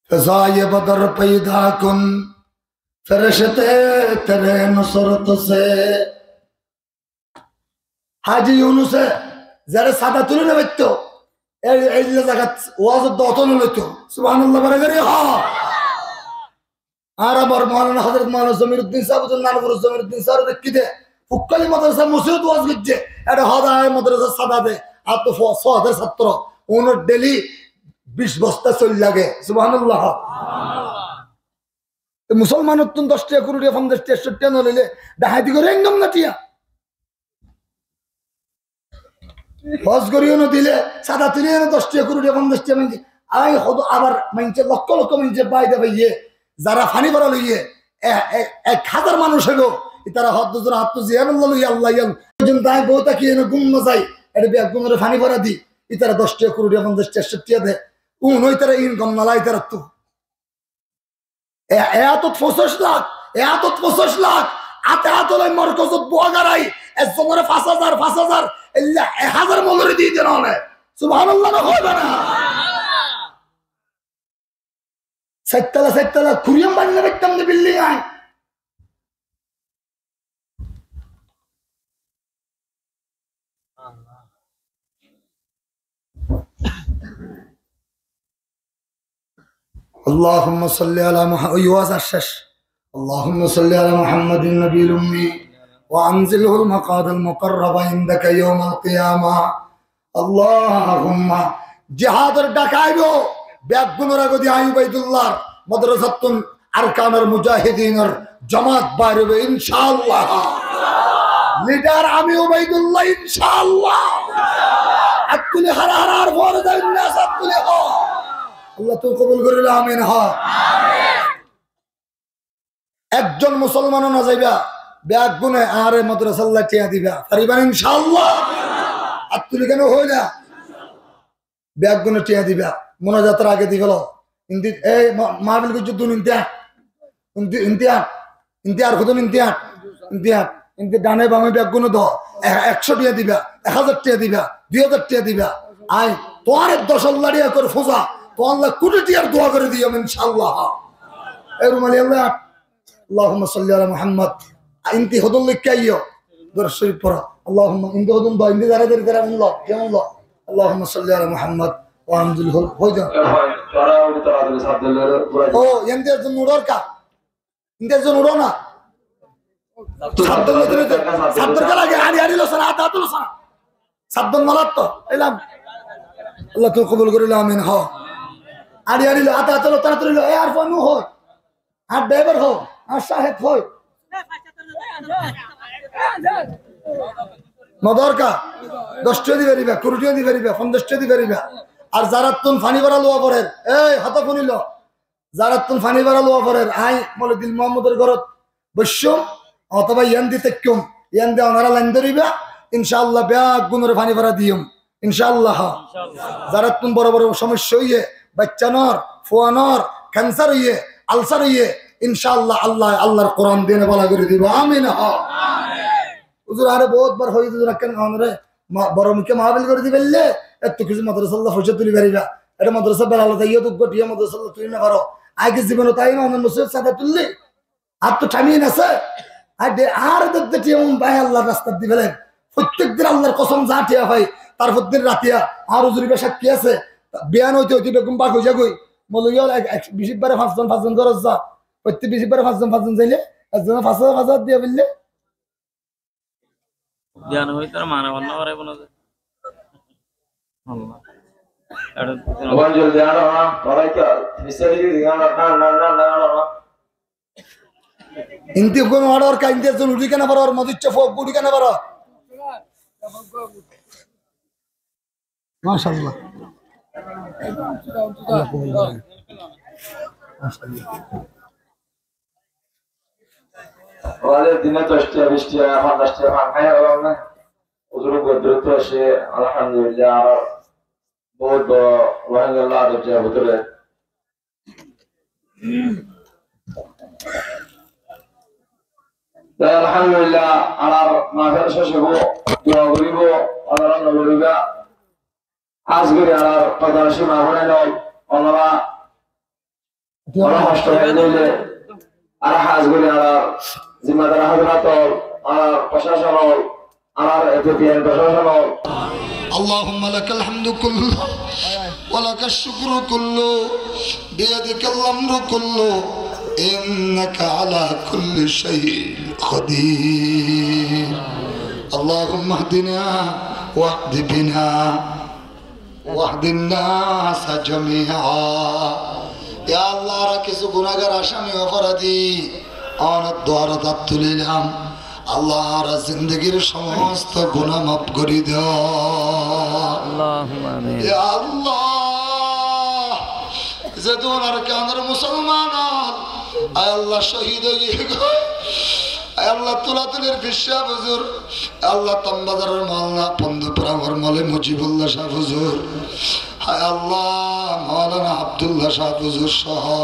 فضای بدر پیدا کن، فرشتے تیرے نصرت سے. Háji Yunuse zere sada tuli no faitto, e, eilla zagat wazor dot no loito. Subhanallah, boro gorí hoó. Ar amar Maulana Hozrot Maulana Zamiruddin sáb, Nanpuror Zamiruddin sáb dekí de, Ukkali modorasa mosjid waz goijje, ede hoda modorasa sada de, ar to fo-, só házar satro, unor deli bic bosta soil lage. Subhanallah. Te musolmanottún doc tiya, kuri tiya, fonzaic tiya, ekcó tiya no loile, dahaiti gore engam na tiya. Hos goriyo no dile, sada tuliyo no doc tiya, kuri tiya, fonzaic tiya maince. Ai hodo abar maince, lokko lokko maince bái de baiye, zara fani bora loiye, e-, e-, ek házar manúc óibo, itara hoddúr hattú ziyan Allah loiye, Allah yan. Oi zon dai bout táki ene gum no zai, ede beggúnore fani bora di, itara doc tiya, kuri tiya, fonzaic tiya, ekcó tiya de. Un oi itara in gom nala itarattú. E, e átot foñsíc lak, e átot foñsíc lak, áte át loi morkozot bua garai, ekzonore fañs házar, fañs házar, ella ek házar molore di den one. Subhanallah no hoiba na? Sair tala, sair tala, kuriyan banna bektam de bilding ai. اللهم صل على مح-، أيوة، الشش. اللهم صل على محمد النبي الأمي وأنزله المقعد المقرب عندك يوم القيامة. Allahumma. Jihador dhak aibo, beggúnor agodi añí Ubaidullar modrosattún Arkanor mujahidinor jamaat bair óibo, inshaAllah. Lidar ami Ubaidullah, inshaAllah. Attuli hara hara ar fore zainna attuli ho. Allah tui kobul gorillo, amin ho. Ekzon musolmano no zaiba, beggúne añáre modrosalla tiañ diba. Fariba né inshaAllah? Attuli kene hoila? Beggúne tiañ diba. Munajator age di felo. Indi, ei, ma-, mabil gujju dun intiya. Inti-, intiya. Intiya ar kudun intiya. Intiya. Inti dane bame beggúne do. E-, ekcó tiañ diba. Ek házar tiañ diba. Dui házar tiañ diba. Ai, tuáñre doc Allah tiañ kore fuza. Tuáñlla kuti tiañr dua gori diyum inshaAllah. Ei rumali Allah. اللهم صل على محمد. Inti hodún likká aiyo. Durud Corif foro. اللهم, inti hodún do, inti zara zari zara unlo, ke unlo. اللهم صل على محمد وأنزله. Hoi do. Ó, inti ekzon uçór ka? Inti ekzon uçó na. Sabdon uçór, sabdon ke lage, ari ari lo sana, ata ata lo sana. Sabdon malat to, ilam. Allah tui kobul gorillo, amin ho. Ari ari lo, ata ata lo, tara tara lo, e ar fonu hoi. Ar driver hoi, ar sahed hoi. Modorka, doc tiañ di fariba, kuri tiañ di fariba, fonzaic tiañ di fariba. Ar zarattún fani bora luwa forer, ei, hotá funilo. Zarattún fani bora luwa forer, añí Moloi Dil Muhammodor górot boiccúm, otóba yián di táikkúm, yián di onora lain dóriba, inshaAllah, beggúnore fani bora diyum. Inshaalla, ha. Inshaalla. Zarattún boro boro somossa óiye, baiccanor, fuanor, kensar óiye, alsar óiye, inshaalla, Allah, Allar Kuran diyene bála gorí dibo. Amin, ha. Amin. Huzur, añáre bout bar hoiyé, huzur, ekkán añáre ma-, boro muke mabil gorí dibaille, ettu kissú madrasalla foicá tuli fariba. Ete madrasa Belal zaiyó, duk gotiya madrasalla tuli no faro. Age zibonot aiyé na, onor musibot sada tulli. Ar to thaim asé. Ar de, ar de, de tiañ bái Allar rastat di felaiyum. Fottek din Allar kosom za tiañ fai, tar foddin ratiya, ar huzur iba sakki asé. Biyan óite óite beggún bák ói zagói. Moloi ókkol ek, ek, bicibare fañs zon, fañs zon gorot za. Fottek bicibare fañs zon, fañs zon zaile, ekzone fañs házar, fañs házar diya felle. Biyan óite tar mane banna fare bana de. Allah. Ere, Oban joldi año na, torai ki, misali ki diga na, na, na, na, na, na. Inti gun order ka, inti zon uri kena bar, modicce fok uri kena bar. Mashallah. Allah kobul goron. Mashallah. Wale dine doc tiañ, bic tiañ, fonzaic tiañ, fan hái hoilam na. Huzur bodrut asé, alhamdulillah, ar bout boro Rohingya lage dor bútore. Te alhamdulillah, añárar mahfil céc óibo, dua goríbo, onora no goríba. Hás gorí añárar Kodarashi mahfil ókkol, onora, onora hosto óile, ar hás gorí añárar zimmadar hazrat ókkol, añárar procacon ókkol, añárar A P P N procacon ókkol. اللهم لك الحمد كله ولك الشكر كله بيدك الأمر كله إنك على كل شيء قدير. اللهم اهدنا واهد بنا واهد الناس جميعا. Ya Allah, añára kissú gunágar asámi óibar fore de onor duarot át tulilam. Allah, añárar zindegir somosto guná maf gorí do. Allahumma amin. Ya Allah, zedún Arkanor musolman ókkol, ay Allah, cóhid ói giyé goi. Ay Allah, Tulatulir Pir sáb huzur, ay Allah, Tambazaror Moulana Pondupuramor Moulana Mujibullah sáb huzur, ay Allah, Moulana Abdullah sáb huzur sóho,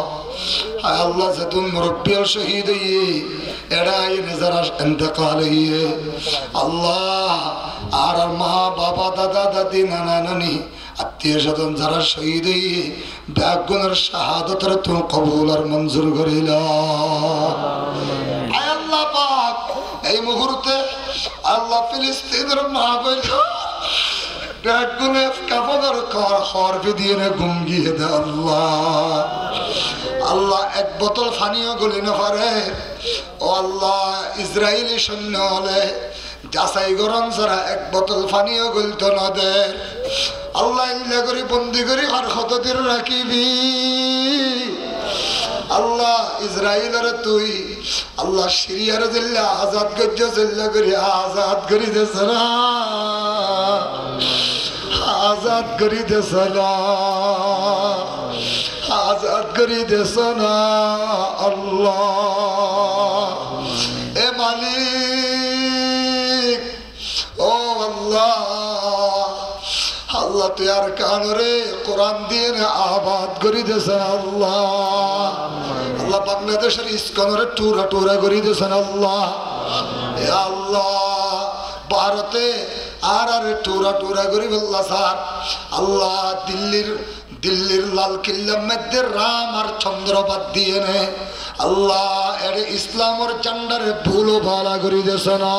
ay Allah, zedún murobbi ókkol cóhid óiye, eçé aiyóre zará entekal óiye, Allah, añárar ma, baba, dada, dadi, nana, nani, attiyo sózon zará cóhid óiye, beggúnor cáhadotoré tuñí kobul ar monzur gorí lo. Ay Allah pak, ei muhurte Allah Filistinor ma boin beggúne kafonor hóor, hóor fidiyóre gúm giyé de Allah. Allah, ek botol faníyo goli no fare. Ó Allah, Israili sóinno ókkole zasai gorón sára ek botol faníyo golito no der. Allah, eilla gorí bondi gorí ar hoto din rakibi? Allah, Israilore tui, Allah, Siriyare zeilla azad goijjós, eilla gorí azad gorí de sára. Azad gorí de sára. Azad gorí de sára, Allah. E Malik, ó Allah, Allah, tui Arkanore Kuran diyóre abad gorí de sára, Allah. Allah, Bangladecor iskonore tura tura gorí de sára, Allah. Ya Allah, Bharote añárare tura tura gorí félaiye sára, Allah, Dillir Dillir Lal Killar maze Ram ar Cóndro bad diyóre, Allah, ere Islamor zandare búlo bala gorí de sára.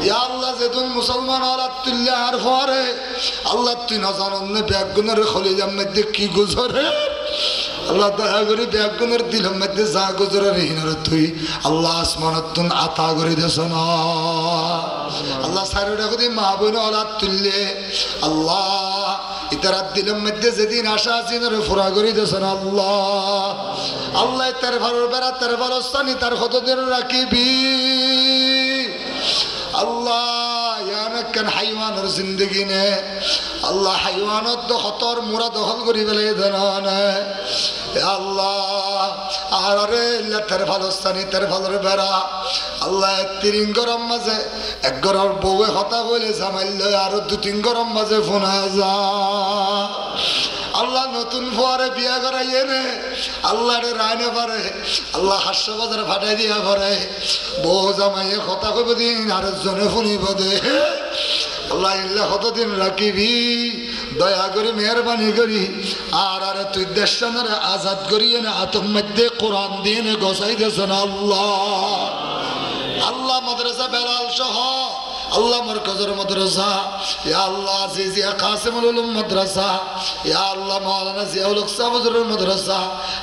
Ya Allah, zedún musolman ókkol át tuille añár fore, Allah, tui no zanós né beggúnor kolizar maze ki guzore. Allah, doya gorí beggúnor dilor maze za guzore, hínore tui, Allah, asmanottún ata gorí de sára. Allah, sairó dhak di ma boin ókkol át tuille, Allah, itarar dilor maze zedún acá asé, inore fura gorí de sára, Allah. Allah, itar falor bera, itar falor sáni, itar hoto din rakibi? Allah, yián ekkán háiwanor zindegi né. Allah, háiwanot to hotor mura dohól gorí félaiye de no né. Ya Allah, añárare eilla terfalor sáni, terfalor bera. Allah, ek tirin góror maze ek góror bouwe hotá hoile zamai loi, aró dui tin góror maze fúna za. Allah, notún fuare biya goráiye né, Allah, ere rai no fare. Allah, hácco bazar fathai diya fore. Bou zamaiye hotá hoibo de, aró zone fúnibo de. Allah, eilla hoto din rakibi? Doya gorí, meherbani gorí, añárare tui deccanore azad gorí ene ator maze Kuran diyóre gosai de sára, Allah. Allah, madrasa Belal sóho, Allah, Morkozor madrasa, ya Allah, Aziziya Kasimul Ulum madrasa, ya Allah, Moulana Ziyaul Hok sáb huzuror madrasa,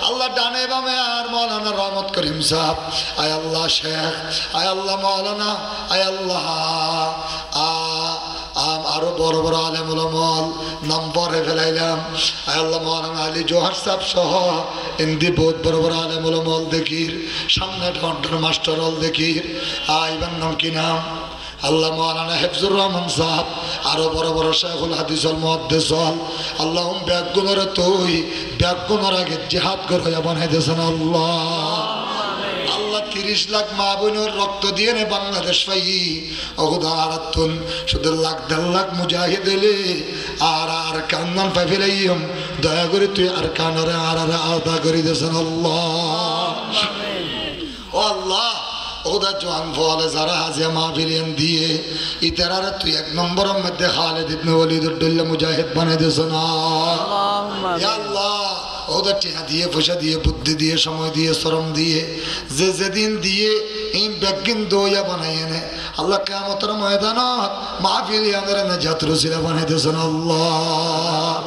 Allah, dhane bame añár Moulana Rahmot Korim sáb, ay Allah, Cekh, ay Allah, Moulana, ay Allah, a Am, aró boro boro alem ulama ókkol nam fore felailam. Ay Allah, Moulana Ali Johar sáb sóho indi bout boro boro alem ulama ókkol dekír, samne dhor dhor mastor ókkol dekír. Ai, ibar nam ki nam? Allah, Moulana Hefzur Rahman sáb, aró boro boro Cekul Hadis ókkol, Muhaddis ókkol. Allah, um beggúnore tui beggúnor age jihad goróya banai de sára, Allah. Allah, tiríc lak ma boinor rokto diyóre Bangladec faiyi. Ó Khuda, añárattún cúdu lak der lak mujahid óile, añára Arkan fai felaiyum. Doya gorí tui Arkanore añárare ata gorí de sára, Allah. Ó Allah, ó Khuda, juan fuain ókkole zará haziya mahfil iyan diye, itarare tui ek nombor or maze Khalid ibne Walid or dhoilla mujahid banai de sára. Allahumma amin. Ya Allah, Óde thiañ diyé, foicá diyé, buddí diyé, cómoi diyé, sórom diyé, ze zedún diyé, iín beggún dóiya banaiyéne Allah kiyamotor moidanot maáfil iánore najator usila banai diyók Allah.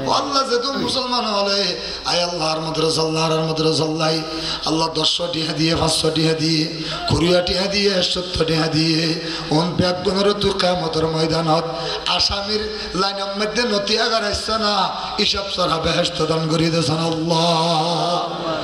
Ó Allah, zedún musolman ókkol, ai Allah, ar madrasa Allah, ar madrasa Allah, Allah doccó thiañ diyé, fañscó thiañ diyé, kuriyá thiañ diyé, ekcót thiañ diyé, iín beggúnore tui kiyamotor moidanot asamir lainor modde noti agar aiccó na, hísab sára behecto dan gorí diyók Allah.